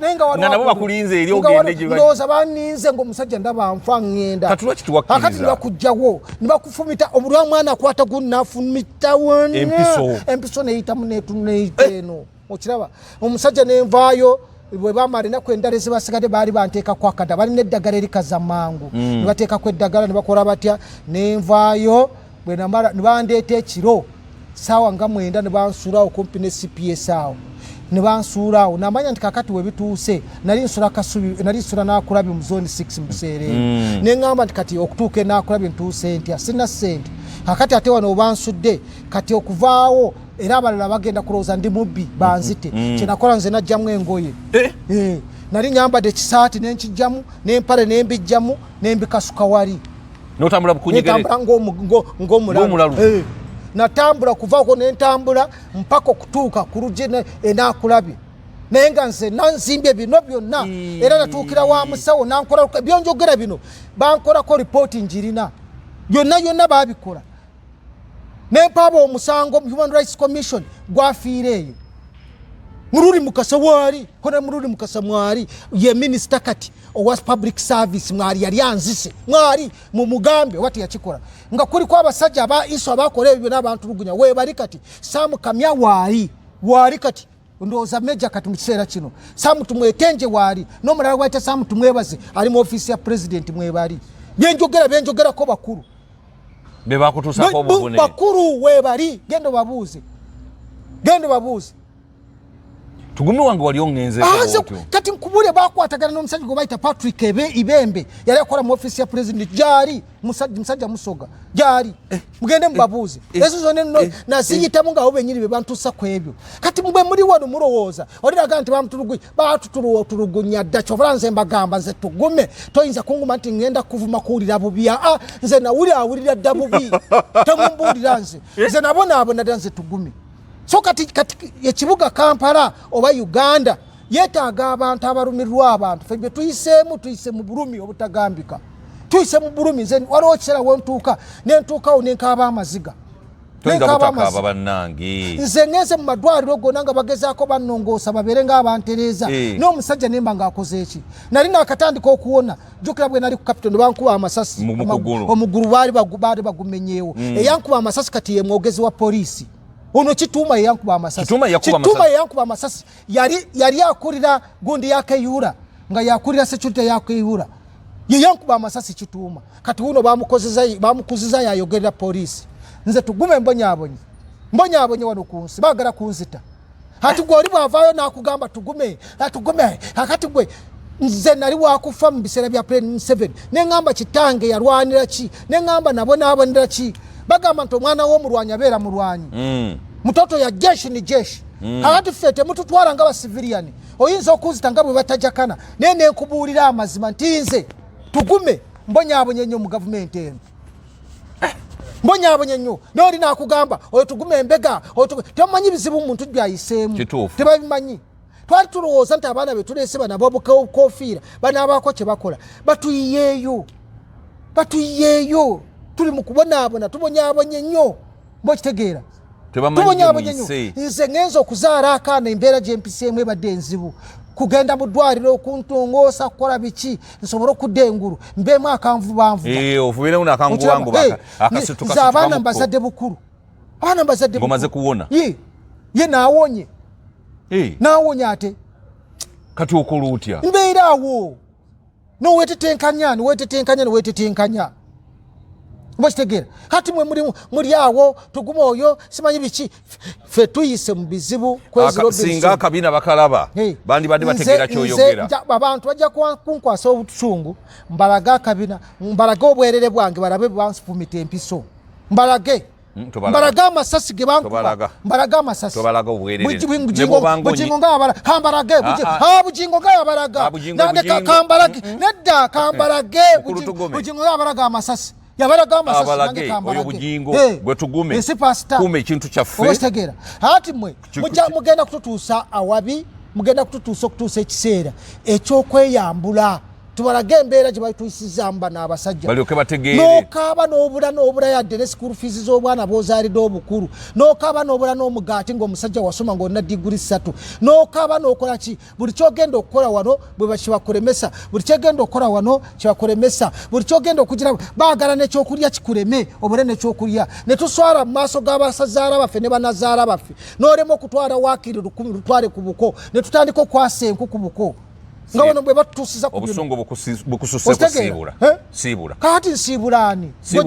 Naye nga waliwo Nga nabo bakulinze eri nga ogende waliwo- ndowooza baninze ngaomusajja ndaba nfa ŋŋenda. Kati lwaki tewakkiriza? Akati nibakugjawo nibakufumita omulwa mwana akwata gunafumita wonna. Empiso. Empiso neyitamu neyita eno, okiraba omusajja nenvaayo. Bwe bamala enaku endala ezibasigadde baali banteekako akada, balina eddagala erikaza mangu. Nibateekako eddagala nibakola batya, nenvaayo. Bwe namala nibandeeta ekiro saawa nga 9 nibansuulawo kumpi ne CPS awo, nibansuulaawo. Namanya nti kakati webituuse nali nsula Kasubi, nali nsula Nakulabye mu zone 6 mu biseera ebyo. Neŋŋamba nti kati okutuuka enakulabye ntuuse ntya, sina ssente. Kakati ate wano obansudde, kati okuvaawo era abalala bagenda kulowooza ndi mubbi banzite. Kyenakola nze najjamu engoye. Eh? Eh, nali nyambadde ekisaati nenkijjamu n'empale nembijjamu nembikasuka wali. Notambula bukunyegere. Nentambula ng'omulalu. Ng'omulalu. Eh, natambula kuvaako nentambula mpaka okutuuka ku luggi enaakulabye, naye nga nze nanzimbye bino byonna. Era natuukira wa musawo nankola byonjogera bino, bankolako ripooti njirina yonna yonna babikola, nempaaba omusango mu Human Rights Commission gwafiira eyo. Mululi Mukasa waali kona, Mululi Mukasa mwali ye minisita kati owa public service, mwali yali anzise, mwali mumugambe oba teyakikola, nga kuliko abasajja aba ISO abakola ebyo byonna abantulugunya webali kati. Samu Kamya waali, waali kati ndowooza meja kati mu kiseera kino. Samu Tumwetenje waali, n'omulala gwaita Samu Tumwebaze ali mu ofiisi ya pulezidenti. Mwebali byenjogera, byenjogerako bakulu. Be bakutuusako obuvune. Bakulu webali, genda obabuuze, genda obabuuze. Tugume wange wali oŋŋenzeeko Ah, nze bw'otyo. Kati nkubule bakwatagana n'omusajja gwe bayita Patrick Ibembe, yali akola mu ofiisi ya pulezidenti, gyali musajja Musoga gyali, mugende mubabuuze. Ezo zonna nno naziyitamu nga abo benyini be bantuusa ku ebyo. Kati mwe muli wano mulowooza oliraga nti bamutulugunya, batutulugunya dda. Kyovala nze mbagamba nze Tugume toyinza kunguma nti ngenda kuvuma kuwulira bubi. Aa, nze nawulira awulira dda bubi, temumbuulira nze, nze nabonaabona dda nze Tugume. So kati ekibuga Kampala oba Uganda yeetaaga abantu abalumirwa abantu fe bye tuyiseemu. Tuyise mu bulumi obutagambika, tuyise mu bulumi. Nze waliwo ekiseera wentuuka nentuukawo nenkaaba amaziga. Toyinza Nenkaaba butakaaba amaziga. bannange. Nze ngenze mu madwaliro gonna nga bagezaako bannongoosa babeere ng'abantereeza. N'omusajja nemba ng'akoze eki, nali nakatandika okuwona. Jjukira bwe nali ku Capital ne bankuba amasasi Mu kugulu. Omugulu baali bagumenyeewo. Eyankuba amasasi kati ye mwogezi wa poliisi ono Kituuma, yeyankuba amasasi. Kituuma yakuba Kituuma amasasi. yeyankuba amasasi, yali akulira gundi ya Kayihura, nga yakulira security ya Kayihura, yeyankuba amasasi Kituuma. Kati wuno bamukuziza yayogerera poliisi. Nze Tugume mbonyaabonye, mbonyaabonye wano ku nsi, baagala kunzita. Ati gwe oli bwavaayo n'akugamba Tugume, Tugume, akati gwe nze nali wakufa mu biseera bya President Museveni, neŋŋamba kitange yalwanira ki, neŋŋamba nabonaabonera ki. Bagamba nti omwana w'omulwanyi abeera mulwanyi. Mtoto ya jeshi ni jeshi. Kakati ffe temututwala nga basiviliyani. Oyinza okunzita nga bwe batajakana, naye nenkubuulira amazima nti nze Tugume mbonyaabonye nnyo mu gavumenti eno, mbonyaabonye nnyo. Naye oli nakugamba oyo Tugume embega, oyo tebamanyi bizibu muntu byayiseemu. Kituufu. Tebabimanyi. Twali tulowooza nti abaana betulese bano abobukofiira banaabaako kye bakola, batuyiyeeyo, batuyiyeeyo. Tuli mu kubonaabona, tubonyaabonye nnyo, mbokitegeera? Tebamanyi gye Tubonyaabonye nnyo. muyise. Nze ngenza okuzaala akaana, embeera gyempiseemu ebadde enzibu, kugenda mu ddwaliro okuntongoosa, kukola biki nsobole okudda engulu mbeemu akanvubanvuba. Eh, ofubirewo nakanguwangu. Okiraba? Eh, nze abaana mbazadde bukulu, abaana mbazadde Ng'omaze bukulu. kuwona? Ye naawonye, naawonye ate. Kati okola otya? Mbeera awo nowetetenkanya, niwetetenkanya, niwetetenkanya, oba kitegeera? Kati mwe muli awo Tuguma oyo simanyi biki, ffe tuyise mu bizibu kwezi Robinson. Singa akabina bakalaba Hey. bandibadde bategeera kyoyogera. Abantu bajja kunkwasa obusungu, mbalage akabina, mbalage obwerere bwange, balabe banfumita empiso, mbalage. Tobalaga. Mbalage amasasi ge bankuba. Tobalaga. Mbalage amasasi. Tobalaga obwerere. Bugingo Ne bw'obanga Bugingo nga yabala, kambalage. Ah, ah. Ah, Bugingo nga yabalaga. Ah, Bugingo, Nange Bugingo. kambalage. Nedda, kambalage. Mukulu Tugume. Bugingo nga yabalaga amasasi, yabalaga amasasi. Abalage, Nange kambalage. oyo Bugingo, Hey. gwe Tugume. Ensi pasita. Kuuma ekintu kyaffe. Oba kitegeera? Ati mmwe mugenda kututuusa awabi. Mugenda kututuusa okutuusa ekiseera ekyokweyambula, tubalage embeera gye batuyisizaamu bano abasajja, balyoke bategeere. N'okaaba n'obula, n'obula yadde ne school fees z'obwana bw'ozaalidde obukulu, n'okaaba n'obula n'omugaati, ng'omusajja wasoma ng'olina diguri 3, n'okaaba n'okola ki. Buli kyogenda okukola wano bwe kibakulemesa, buli kyegenda okukola wano kibakulemesa, buli kyogenda okugira baagala nekyokulya kikuleme, obule nekyokulya, ne tuswala mu maaso g'abasazaala baffe ne banazaala baffe, n'olema okutwala waakiri 1000 lutwale ku buko, ne tutandika okwasa enku ku buko, nga wano bwe batutuusiza ku bino. Obusungu bukususe. Okitegeera? Kusiibula. Eh? Siibula. Kaati nsiibula ani? Siibula.